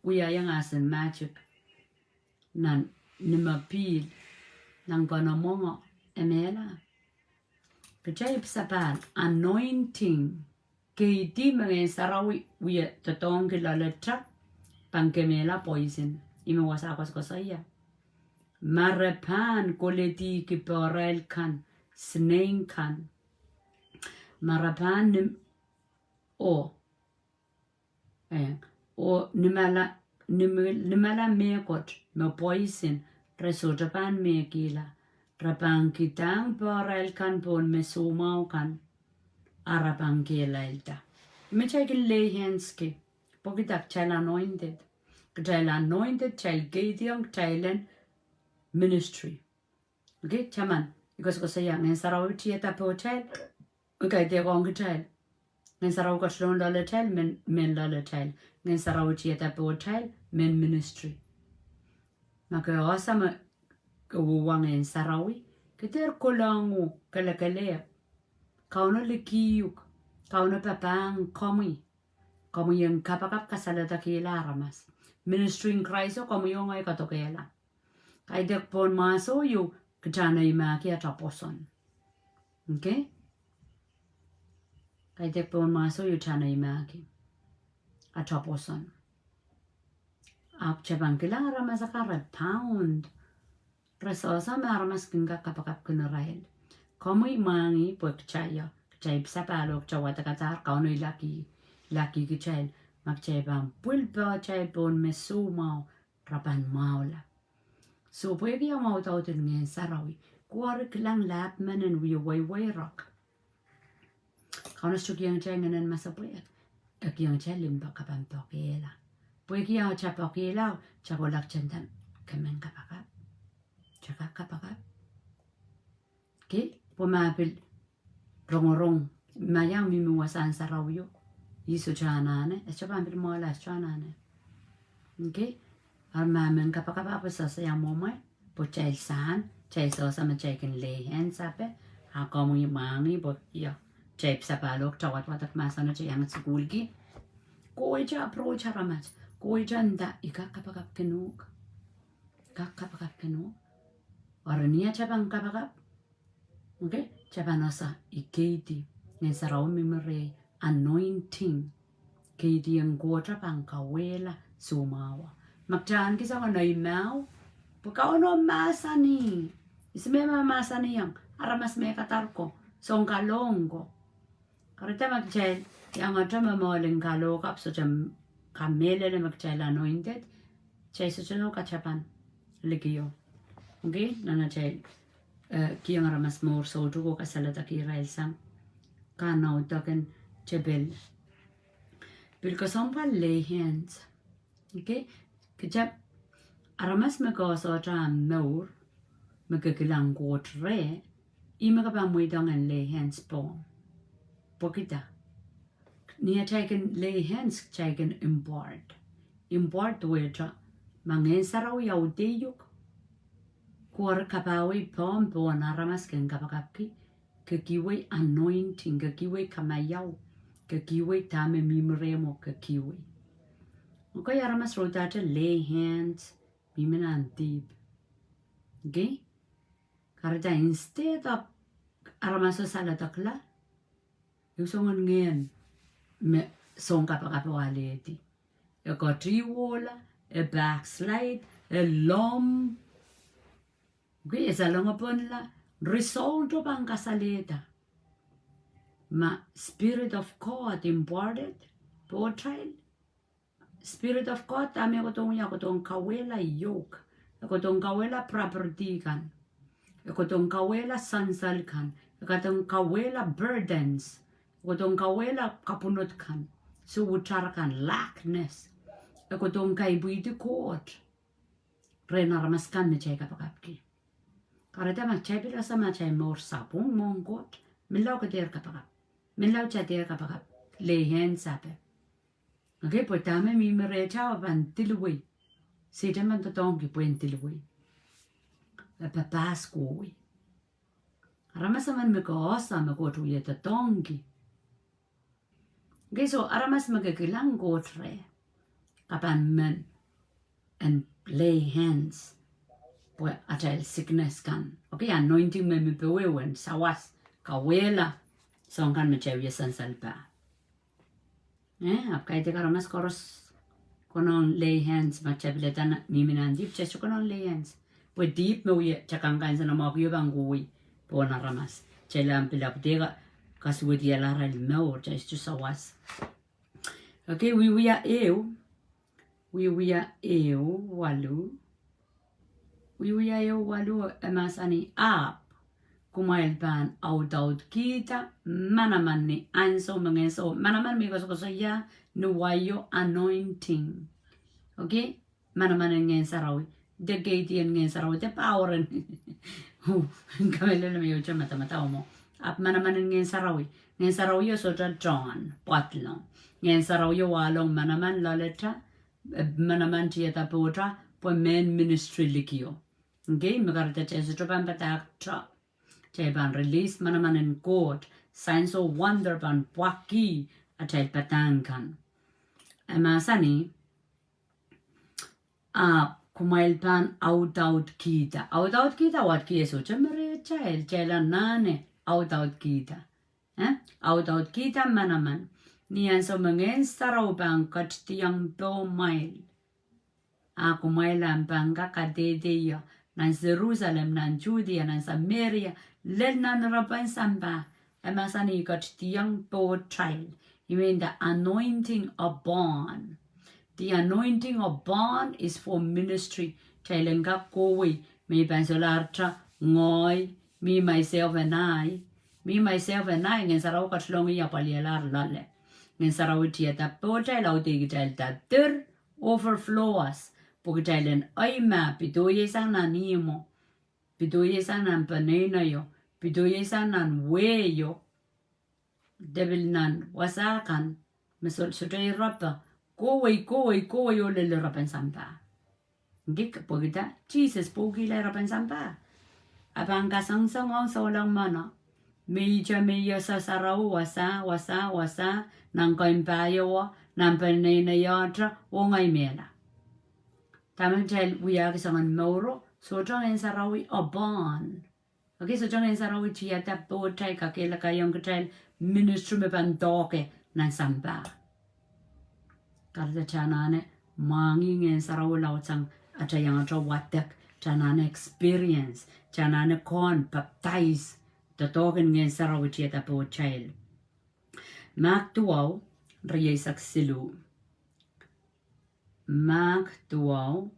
wiahiong as in magic. Nan nime pihl, nan kehno mwenge, e mehla. Kitail ipw sapahl, anointing. Keidi me Ngehn Sarawi wie doadoahngki loaleta, pahn kemehla pwoisin. Ih me wasa koasokoasoia. Ma re pahn kolekihdi pehrail kan, sineik kan. Ma re pahn nim-, oh, eh, oh nimala, nim-, nimala mehkot me pwoisin, re sohte pahn mehkihla. Re pahn kidahng pehrail kan pohn me soumwahu kan, a re pahn kehlailda. Me kitail kin lay hands ki, pwe kitail anointed. Kitail anointed, kitail keidiong, kitail en ministry. Okei, taman, I koasokoasoia, Ngehn Sarawi tiada pohtail, I kaidehk ong kitail. Ngehn Sarawi ketilong loaletail, men, men loaletail. Ngehn Sarawi tiada pohtail, men ministry. Ma ke ese me ke uhwong Ngehn Sarawi, ke dehr kolahng uhk, kelekelehpw. Kauno liki uhk, Kauno papahng komwi. Komwi en kapakap kasaledekihla aramas. Ministry en Krais o komwi oh ngehi kadokehla. Kaidehk pohn mwahso ieu kitail en imahki atail pwoson. Okei? Kaidehk pohn mwahso ieu kitail en imahki atail pwoson. Ahpw kitail pahn kilang aramas akan re pound. Re sehse me aramas kin kak kapakapkin irail. Komwi mwahngih pwe kitail, kitail ipw sapahl oh kitail wadek atail Kauno ilahki, ilahki kitail. Ma kitail pahn pwil pehtail pohn me soumwahu, re pahn mwahula. So pwehki ia mwahu audaudin Ngehn Sarawi, kowe eri kilang lahp men en wie weiweirek. Kauno sohte kihong kitail ngehnen masepwehk, e kihong kitail limpoak ke pahn pokehla. Pwehki ia kitail pokehla, kitail kohla kitail nda ke men kapakap. Kitail kak kapakap. Okei, pwe ma pil rongorong, ma iang mihmi wasahn sarawio, I sohte anahne, e sohte pahn pil mwahula, e sohte anahne. Okei, a ma men kapakap ahpw sehse ia mwomwe, pwe kitail sahn, kitail sehse me kitail kin lay hands ape, a komwi mwahngih pwe ia, kitail ipw sapahl oh kitail wadwadek mahsen oh kitail iang sukuhlki. Kowe kitail approach aramas, kowe kitail nda, I kak kapakapkin uhk. Kak kapakapkin uhk. Eri ni atail pahn kapakap, okei, kitail pahn ese, I keidi. Ngehn Sarawi mihmi rehi, anointing. Keidiong Koht pahn kauwehla soumwahu. Ma kitail ahneki soangen ei mwahu, pwe Kauno mahsanih. Ihs me mahsanihong? Aramas me kadar ko, soun kalohk ko. Kahrehda ma kitail iangete momohl en kalohk ahpw sohte kamehlele ma kitail anointed, kitail sohte nohn katapan likio. Okay, nan atail, eh, kihong aramas mour soutuk oh kasaledekihirail sang, kahnaudoken tepel. Pil kesempwal lay hands. Okay, kitail, aramas me koasoia mour, me ke kilang Koht reh, ih me ke pahn mweidohng en lay hands pohn. Pwehki dah? Ni atail kin lay hands, kitail kin impart. Impart duwehte, ma Ngehn Sarawi audehuk, ke eri kapawei pohn pohn aramas ken kapakapki, ke kihwei anointing, ke kihwei kamaiau, ke kihwei dahme mihmi rehmwo, ke kihwei. Okay, aramas rudahte lay hands, mihmi nan dihp. Okay? Kahrehda instead of aramaso saledekla, ehu soangen ngehn me soun kapakap alehdi. E ketiwohla, e backslide, e lomw. Okay, e salongopwonla, result o pahn kasalehda. Ma Spirit of God imparted pohtail, Spirit of God dahme e kohdohng wia? E kohdohng kauwehla yoke. E kohdohng kauwehla property kan. E kohdohng kauwehla sansal kan. E kohdohng kauwehla burdens. E kohdohng kauwehla kapwunod kan, suwutar kan, lackness. E kohdohng kaipwihdi Koht rehn aramas kan me kitail kapakapki. Kahrehda ma kitail pil ese ma kitail mour sapwung mwohn Koht, menlau ke dehr kapakap. Menlau kitail dehr kapakap, lay hands ape. Okay, pwe dahme mihmi rehtail e pahn diliwei. Sehdan pahn doadoahngki pwehn diliwei. E papahs kohwei. Aramas emen me ke ese me Koht wie doadoahngki. Okay, so aramas me ke kilang Koht reh, ke pahn men en lay hands pwe atail sickness kan. Okay, anointing me mi powe wen sawas, kauwehla soahng kan me kitail wie sansal pah. Eh, ahpw kaidehk aramas koaros konehng lay hands, ma kitail pil eden mihmi nan dihp, kitail sohte konehng lay hands. Pwe dihp me wie takang kansenamwahuki o pahn kohwei pohn aramas. Kitail ahpw pil ahpw dehr kasuwedihala arail mour, kitail sohte sawas. Okay, Wiewia ehu, Wiewia ehu waluh. Wiewia ehu waluh e mahsanih, ahpw kumwail pahn audaudkihda manaman ni ansou me Ngehn Sarawi, manaman me koasokoasoia ni waio anointing. Okay? Manaman en Ngehn Sarawi. De keidi en Ngehn Sarawi, de power en. Kamehlele me iei te madamadau mwo. Ahpw manaman en Ngehn Sarawi. Ngehn Sarawio sohte tohn, pwadlong. Ngehn Sarawio wahlong manaman loaleta, eh, manaman tiada pohta, pwe mehn ministry likio. Okay, me kahrehda kitail sohte pahn padahkte. Kitail pahn release manaman en Koht, signs of wonder pahn pwakki atail padahk kan. E mahsanih, ahpw kumwail pahn audaudkihda. Audaudkihda, wadki e sohte me rehtail, kitail anahne audaudkihda. Eh? Audaudkihda manaman ni ansou me Ngehn Sarawi pahn ketidiong pohmwail. A kumwail ahpw pahn kak kadehdehiong nan Serusalem, nan Sudia, nan Sameria, lel nan repen sampah. E mahsanih ketidiong pohtail. I mean the anointing upon. The anointing upon is for ministry. Kitail en kak kohwei, me I pahn solahrte ngehi, me, myself and I. Me, myself and I, Ngehn Sarawi ketilong ie apwalialahr loale. Ngehn Sarawi tiada pohtail, audehkitailda dir, overflow us. Pwe kitail en eimah, pedoisang nan ihmwo, pedoisang nan peneineio, pedoisang nan wehio, de pil nan wasa kan, me sohte, sohte irepe, kohwei, kohwei, kohwei oh lel repen sampah. Ngik pwehkida Sises pwoukihlahr repen sampah. A pahn kasongosong ong souleng mwohno. Me ihte me I ese sarawi wasa, wasa, wasa, nan keimpahieu, nan peneineiohte, oh ngehi mehla. Dahme kitail wiahki soangen mouro, sohte Ngehn Sarawi upon. Okay, sohte Ngehn Sarawi tiada pohtail, kakehlakaiong kitail ministry me pahn doahke nan sampah. Kahrehda kitail anahne mwahngih Ngehn Sarawi laudsang atail iang atail wadek, kitail anahne experience, kitail anahne kohn baptize, doadoahk en Ngehn Sarawi tiada pohtail. Mahk duwau, rieisek siluh. Mahk duwau,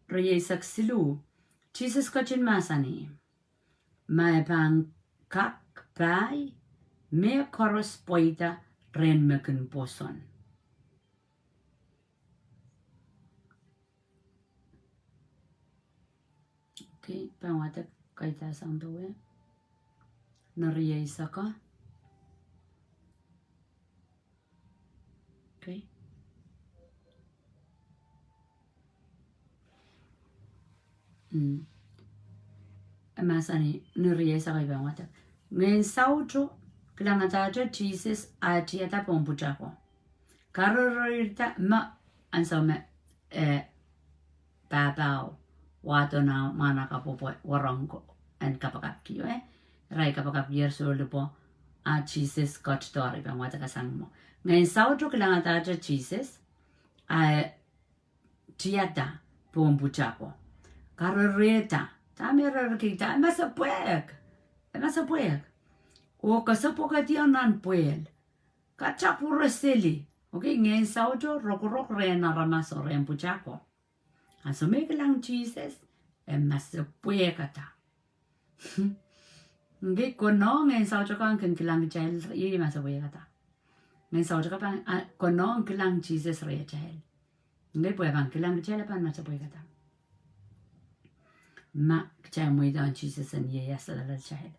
rieisek siluh. Sises ketin mahsanih, ma e pahn kak pai, mehkoaros pweida rehn me kin pwoson. Okay, pahn wadek kaidehn sang dewe. Ni rieisek a. Okay. Mm. E mahsanih ni rieisek a, I pahn wadek. Ngehn Sauto kilangadahte Sises a tiada pohn pwutako. Karereirda me, ansou me, eh, pahpao wahdo nan mwahnakapwo pwe warong ko en kapakapki, eh? Irail kapakapki, irail sohte pwe, a Sises ketido, I pahn wadek sang mwo. Ngehn Sauto kilangadahte Sises a tiada pohn pwutako. Karereirda, dahme e rerkihda, e masepwehk. E masepwehk. Oh kesepwekediong nan pwehl. Katapwureseli. Okay, Ngehn Sauto rokorok rehn aramas oh rehn pwutako. Ansou me e kilang Sises, e masepwehkada. Okay, konehng Ngehn Sauto kan kin kilang kitail, e masepwehkada. Ngehn Sauto kan pahn, a, konehng kilang Sises rehtail. Okay, pwe e pahn kilang kitail, e pahn masepwehkada. Ma kitail mweidohng Sises en ieias loalatail.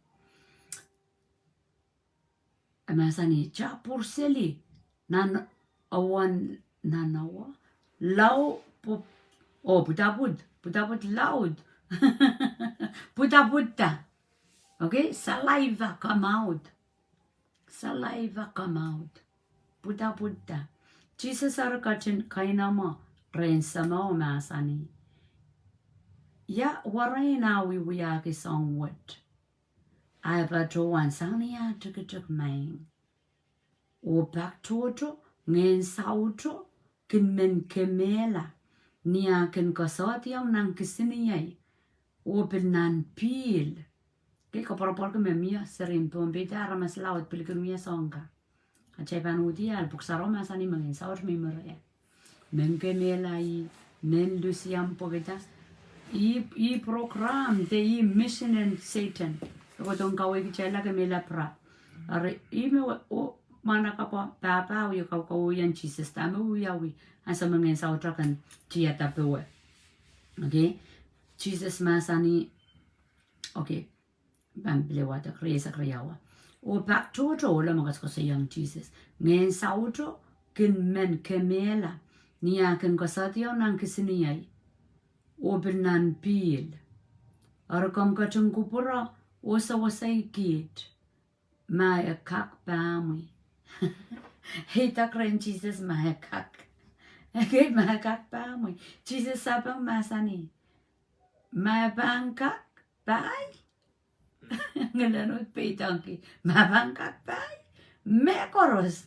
E mahsanih, tapwureseli, nan awa, nan awa, lao, pu-, oh, pwudapwud, pwudapwud laud. Pwudapwudda. Okay, saliva come out. Saliva come out. Pwudapwudda. Sises eri ketin keinemwe rehn Sahmo, mahsanih, ia werein ah wiwiahki soahng wet? A e patohwan sang ni ah tikitik maing. Oh pak tohto, Ngehn Sauto kin men kemehla ni ah kin koasoandiong nan kisiniei, oh pil nan pihl. Okay, koapworopworki me mie serien Pohnpei de aramas laud pil kin wia soahng ka. Atail pahn uhdi, a Pwuhk Sarawi mahsanih me Ngehn Sauto mihmi reh. Men kemehla ih, men lusiam pwekida. Ih, ih program de ih mission en Sehdan. E kohdohng kaweikitailla kemehla pwurap. Eri ih me, oh, mwahnakapwo pahpao wie kaukaweiong Sises dahme wiawi ansou me Ngehn Sauto kan tiada powe. Okay. Sises mahsanih, okay. Pahn pil wadek rieisek riau. Oh pak tohto, ohl me koasokoasoiong Sises, Ngehn Sauto kin men kemehla ni ah kin koasoandiong nan kisiniei, oh pil nan pihl. Eri komw ketin kupwure oh sewesei kiht ma e kak pahmwi. Idek rehn Sises ma e kak. Okay, ma e kak pahmwi. Sises sapeng mahsanih, ma e pahn kak pai. Ngilen uhd peidohngki, ma pahn kak pai, mehkoaros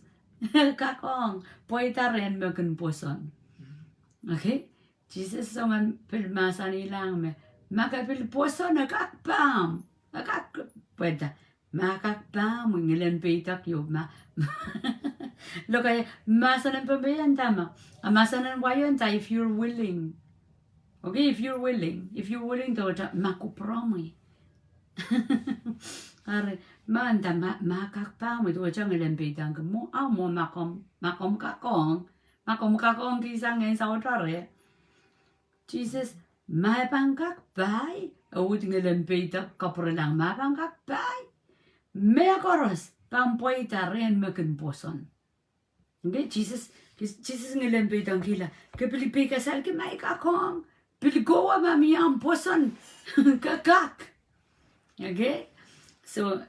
kak ong pweida rehn me kin pwoson. Okay? Sises soangen pil mahsanihla me, ma ke pil pwoson e kak pahmw, e kak pweida. Ma kak pahmw, ngilen peidohng io ma. Lokaia, mahsen en Pohnpei nda ma. A mahsen en wai nda, if you're willing. Okay, if you're willing. If you're willing, duwehte ma kupwuromwi. Eri, ma nda ma, ma kak pahmwi, duwehte ngilen peidohngki mwo, a mwo ma komw, ma komw kak ong, ma komw kak ong kihsang Ngehn Sauto reh. Sises, ma e pahn kak pai, e uhd ngilen peidohng kapwurelahng, ma pahn kak pai, mehkoaros pahn pweida rehn me kin pwoson. Okay, Sises, Sises ngilen peidohngkihla, ke pil peikasalki ma I kak ong, pil kowe ma mie omw pwoson, ke kak. Okay? So,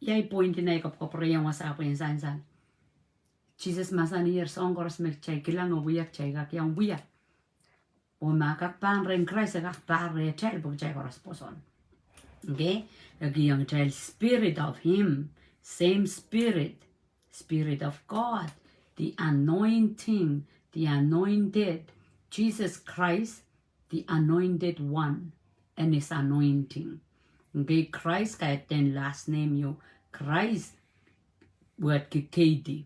iei point en ei kapwkapwurehiong wasa pwehn sansal. Sises mahsaniher soahng koaros me kitail kilang oh wia kitail kak iang wia. Oh ma kak pahn rehn Krais e kak pahn rehtail pwe kitail koaros pwoson. Okay? E kihong kitail Spirit of Him, same Spirit, Spirit of God, the anointing, the anointed, Jesus Christ, the anointed one, and his anointing. Okay, Christ kaidehn last name ieu, Christ, word ki keidi,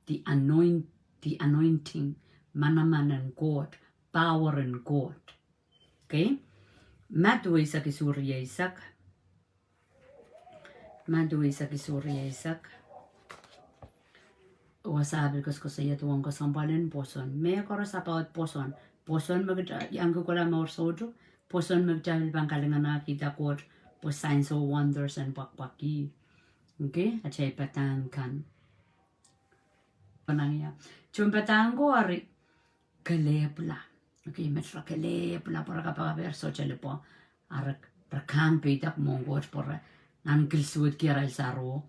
the anoint, the anointing, manaman en Koht, power en Koht. Okay? Madiu eisek isuh rieisek. Madiu eisek isuh rieisek. Wasa pil koasoakoasoia duwen kesempwal en pwoson. Mehkoaros about pwoson. Pwoson me kitail iang kohla mour soutuk. Pwoson me kitail pahn kalinganahkihda Koht pwe signs oh wonders en pwakpwakih. Okay? Atail padahk kan. Pwonangia. Tohnpadahk ko ari kelehpwla. Okay, met re kelehpwla pwe re kapakapehr sohte lipwo. Ari re kang peidek mwohn Koht pwe re nan kilsuwedki arail saruo.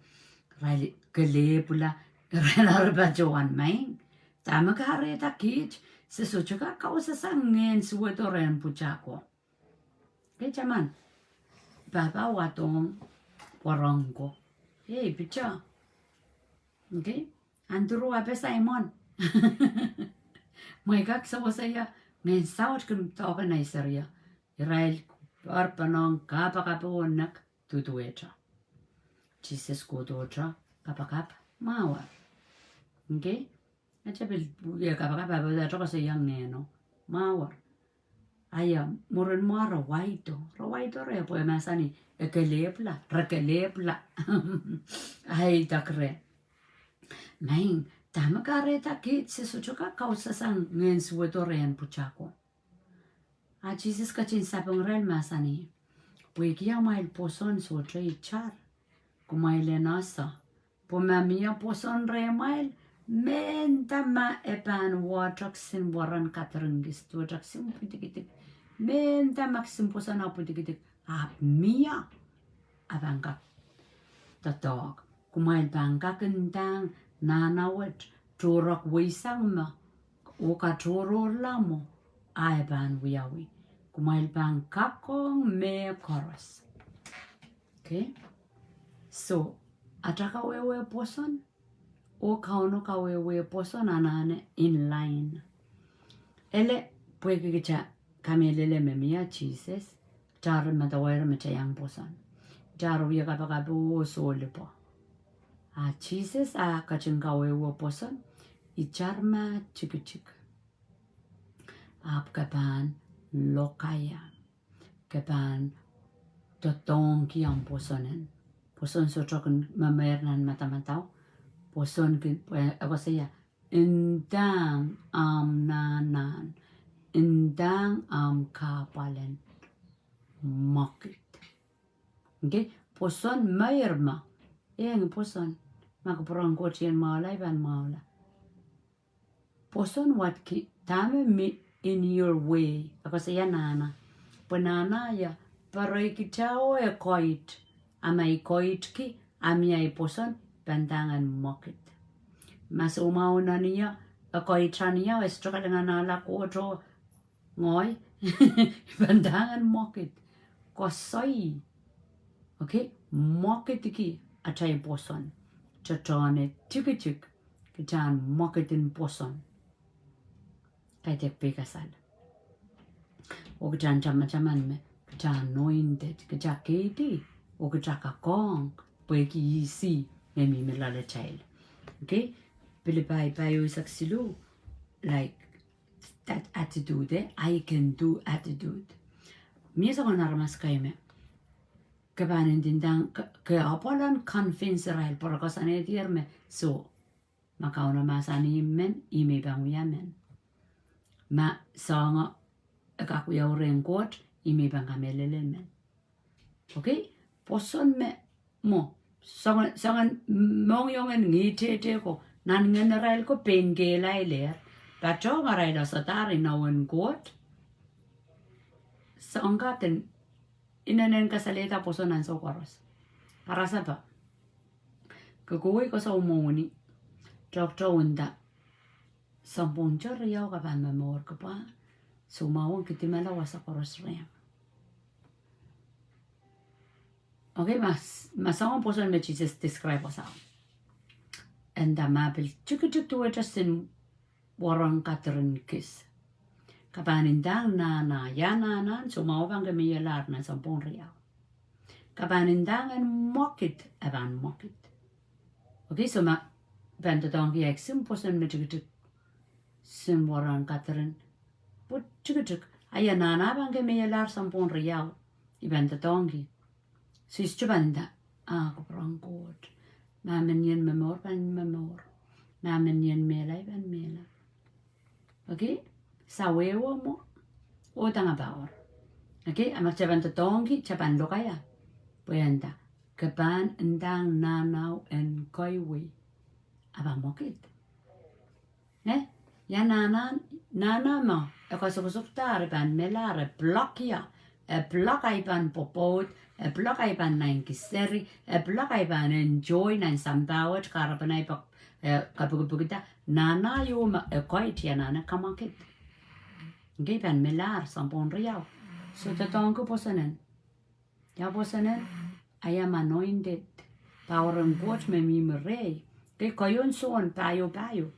Irail kelehpwla, irail ari patohwan, Maing, dahme kahrehda kiht, se sohte kak kausasang ngehn suwedo rehn pwutako. Okay, taman. Pahpa wadohng pworong ko. Ei, pwutak. Okay? Andrew ape Simon. Mwein kak sewese ia, ngehn saut kin dohke nei serio. Irail pahn pwonong kapakap oh nek duduwehte. Sises kohdohte kapakap mwahu. Okay? Ete pil, ie kapakap ape, ete koasoia ngehno mwahu. Aia, mwurin mwo re waido, re waido reh pwe mahsanih, e kelehpwla, re kelehpwla. Ai dak reh, Maing, dahme kahrehda kiht, se sohte kak kausasang ngehn suwedo rehn pwutako. A Sises ketin sapeng irail mahsanih, Pwehki amwail pwoson sohte itar. Kumwail en ese pwe ma mie pwoson rehmwail, mehnda ma e pahn wahdo kisin weren kadiringkis, duwehte kisin pwidikidik. Mehnda ma kisin pwoson e pwidikidik, ahpw mie, a pahn kak doadoahk. Kumwail pahn kak ndahng nahna wet, Tohroak weisang mwo, oh katohrohrla mwo, a e pahn wiawi. Kumwail pahn kakohng mehkoaros. Okay? So, ata kawehwe pwoson, oh Kauno kawehwe pwoson anahne in line. Ele, pwehki kita kamehlele me mie Sises, kita eri medewehr me kita iang pwoson. Kita eri wie kapakap oh soh lipwo. A Sises a ketin kawehwe pwoson, itar ma tikitik, ahpw ke pahn lokaia. Ke pahn doadoahngki omw pwoson en. Pwoson sohte kin memeir nan madamadau. Pwoson kin, pwe e koasoia, ndahng omw nahnahn, ndahng omw kahpwal en mwekid. Okay? Pwoson meir me, e ngi pwoson, ma kupwuren Koht en mwahula, I pahn mwahula. Pwoson wet ki, dahme mi in your way, e koasoia nahna. Pwe nahna ia, pere kita oh e koit, a ma I koitki, a mie ahi pwoson, pahn ndahng en mwekid. Ma soumwahu nan ie, e koit nan ie, e sohte kalinganahla Koht oh ngehi, pahn ndahng en mwekid. Koasoi. Okay, mwekidki atail pwoson. Tohtohne tikitik, kita en mwekid en pwoson. Kaidehk peikasal. Oh kita en tamataman me, kita anointed, kita keidi, oh kita kakohng, pwehki ihs me mihmi loalatail. Okay, Pilipai pahieu eisek siluh, like, that attitude, eh? I can do attitude. Mie soangen aramas kei me ke pahn ndindahng, ke, ke apwal en convince irail, pwe re koasoanehdier me, so, ma Kauno mahsanih men, ihme I pahn wia men. Ma soangen e kak wiawi rehn Koht, ihme I pahn kamehlele men. Okay? Pwoson me mwo, soangen, soangen mohngiongen ngihtehteh ko, nan ngenerail ko pein kehlail er, patohwan arail asadahr inowen Koht. Soang kaden inenen kasalehda pwoson ansou koaros. Karasapa. Ke kohwei ke sou mwohni, tohktohwenda, sounpwong riau ke pahn momourki pwe soumwahu en kidimala wasa koaros rehmw. Okay, ma, ma soangen pwoson me Sises describe wasao. Eri ma pil tikitik duwehte sin wahnpoaron kadiren kis, ke pahn ndahng nahna, ia nahna, soumwahu pahn kemeialahr nan sounpwong riau. Ke pahn ndahng en mwekid, e pahn mwekid. Okay, so ma pahn doadoahngki ahi kisin pwoson me tikitik sin wahnpoaron kadiren, pwe tikitik, a ia nahna pahn kemeialahr sounpwong riau, I pahn doadoahngki. So I sohte pahn nda, ah, kupwuren Koht, ma men ien momour pahn momour, ma men ien mehla I pahn mehla. Okay? Sawehwe mwo, oh dang power. Okay? A ma kitail pahn doadoahngki, kitail pahn lokaia. Pwe e nda, ke pahn ndahng nahnao en keiwei, a pahn mwekid. Eh? Ia nahna, nahna ma e kasokasokdahr, e pahn melahr, e block ia, e block ahi pahn pwopwoud, e block ahi pahn naineki seri, e block ahi pahn enjoy nan sampah wet, kahrepen ahi pahn, eh, kapikipikda. Nahna ieu ma e keiwei, ia nahna, kamwekid. Okay, pahn melahr sounpwong riau. So doadoahngki pwosonen. Ia pwosonen? I am anointed. Power en Koht me mihmi rehi. Okay, keieun Sohn pahieu pahieu.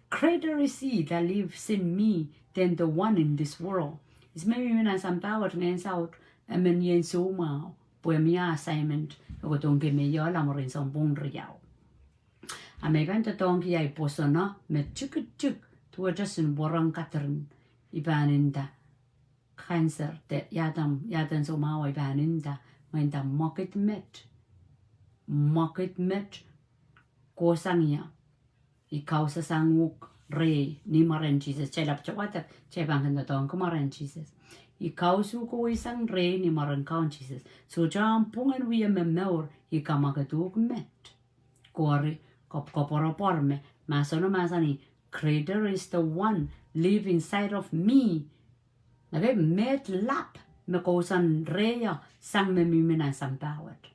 Greater is he that lives in me than the one in this world. Ihs me mihmi nan sampah wet, ngehn saut, emen ien soumwahu, pwe mie assignment, e kohdohng kemeiala mwurin sounpwong riau. A ma I pahn doadoahngki ahi pwoson me tikitik duwehte sin wahnpoaron kadiren, I pahn nda, cancer, de iaden, iaden soumwahu I pahn nda, me I nda mwekid met. Mwekid met, kohsang ia. I kausasang uhk rehi ni mwaren Sises. Kitail ahpwete wadek, kitail pahn kin doadoahngki mwaren Sises. I kausasang uhk sang rehi ni mwaren Kaun Sises. Sohte ahmw pwungen wie momour, I kamwekid uhk met. Koaros, koapworopwor me, mahseno mahsanih, greater is the one live inside of me. Okay, met lap me kousoan rehi sang me mihmi nan sampah wet.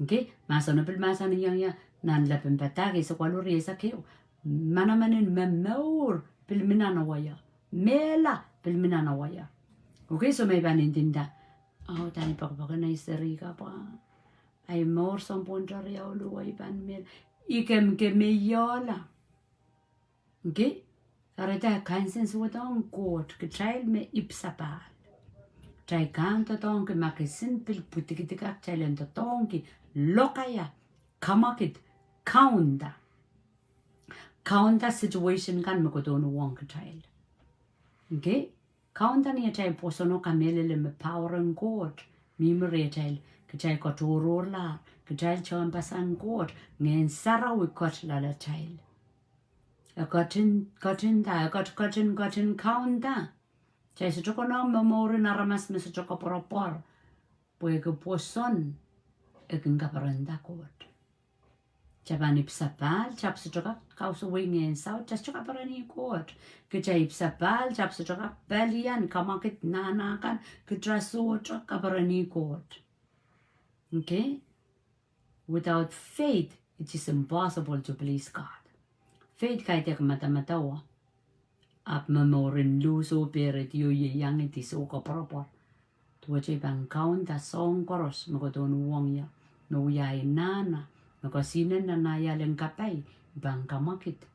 Okay, mahseno pil mahsanihong ie nan lepin padahk eisek waluh rieisek ehu. Manaman en momour pil mi nan awa ie. Mehla pil mi nan awa ie. Okay, so me I pahn ndinda, oh, dahme I poakpoake nei seri kapwa. Ahi mour sounpwong riau luwei I pahn mehla. I kemkemeiala. Okay? Kahrehda e kansensuwedong Koht kitail me ipwsapahl. Kitail kan doadoahngki, ma kisin pil pwudikidik kitail en doadoahngki, lokaia, kamwekid, kaunda. Kaunda situation kan me kohdohn uhwong kitail. Okay? Kaunda ni atail pwoson oh kamehlele me power en Koht mihmi rehtail, kitail katohrohrlahr, kitail tehnpasang Koht, Ngehn Sarawi ket loalatail. E ketin, ketin da, e ket, ketin, ketin kaunda. Kitail sohte konehng momourin aramas me sohte koapworopwor, pwehki pwoson e kin kaperenda Koht. Kitail pahn ipwsapahl, kitail sohte kak kausawih ngehn saut, kitail sohte kapereni Koht. Kitail ipwsapahl, kitail sohte kak pelian, kamwekid, nahna kan, kitail sohte kapereni Koht. Okay? Without faith, it is impossible to please God. Faith kaidehk madamadau, ahpw momourin luhs oh pehredi oh ieiang, it is oh koapworopwor. Duwehte I pahn kaunda soahng koaros me kohdohn uhwong ie, me wia ahi nahna, me kesihnen nan ahi alen kapai, I pahn kamwekid.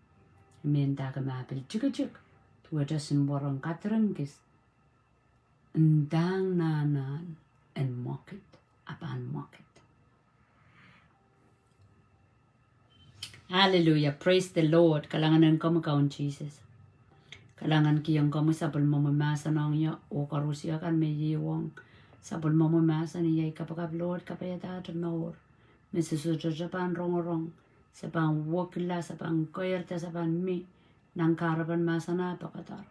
I men ndahki ma pil tikitik duwehte sin wahnpoaron kadiren kis, ndahng nahnao en mwekid, a pahn mwekid. Hallelujah, praise the Lord. Kalahngan en komwi Kaun Sises. Kalahngan kihong komwi sapwellimomwi mahsen ong ie oh koarosie kan me ieiang sapwellimomwi mahsen. Iei ahi kapakap, Lord, kapaiada atail mour, me se sohte pahn rongorong, se pahn wekila, se pahn keirda, se pahn mih nan kahrepen mahsen ah pekeder.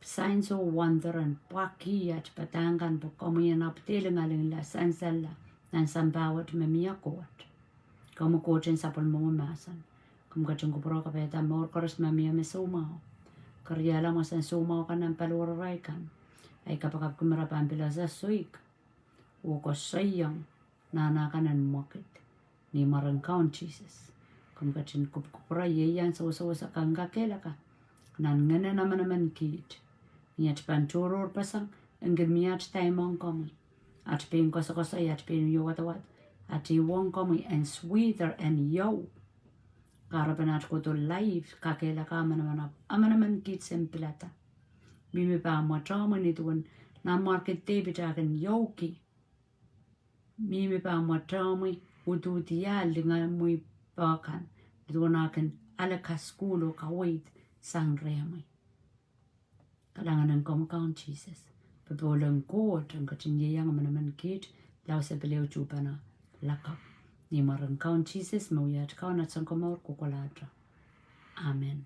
Signs oh wonder en pwakih atail padahk kan pwe komwi en apwtehn lingalinglahng sansal nan sampah wet me mie Koht. Komwi Koht en sapwellimomwi mahsen. Komw ketin kupwure kapaiada mour koaros me mie me soumwahu. Keriahla mwohsen soumwahu kan nan paliwararail kan. Ahi kapakap me re pahn pil ese soik oh koasoiong nahna kan en mwekid. Ni mwaren Kaun Sises. Komw ketin kupwukupwure ieiang sewesewese kan kakehlaka nan ngehnen emenemen kiht. Ni atail pahn tohrohrpeseng, en kin mie atail time ong komwi. At pein koasokoasoi, at pein wie wadawad, at uhwong komwi en sweeter, en iou. Kahrepen at kohdo life, kakehlaka manaman, emenemen kiht sen pilada. Mihmi pahn mwatehmwi ni duwen Nanmwarki Depit ah kin iouki. Mihmi pahn mwatehmwi, uduhdi ah linganmwei pahkan, ni duwen ah kin ale kasukuhl oh kaweid sang rehmwi. Kalahngan en komwi Kaun Sises. Popohl en Koht en ketin ieiang emenemen kiht, lao se pil ehu tuhpene lakapw. Ni mwaren Kaun Sises me wia at Kaun, at Sounkomour, kohkohlahte. Amen.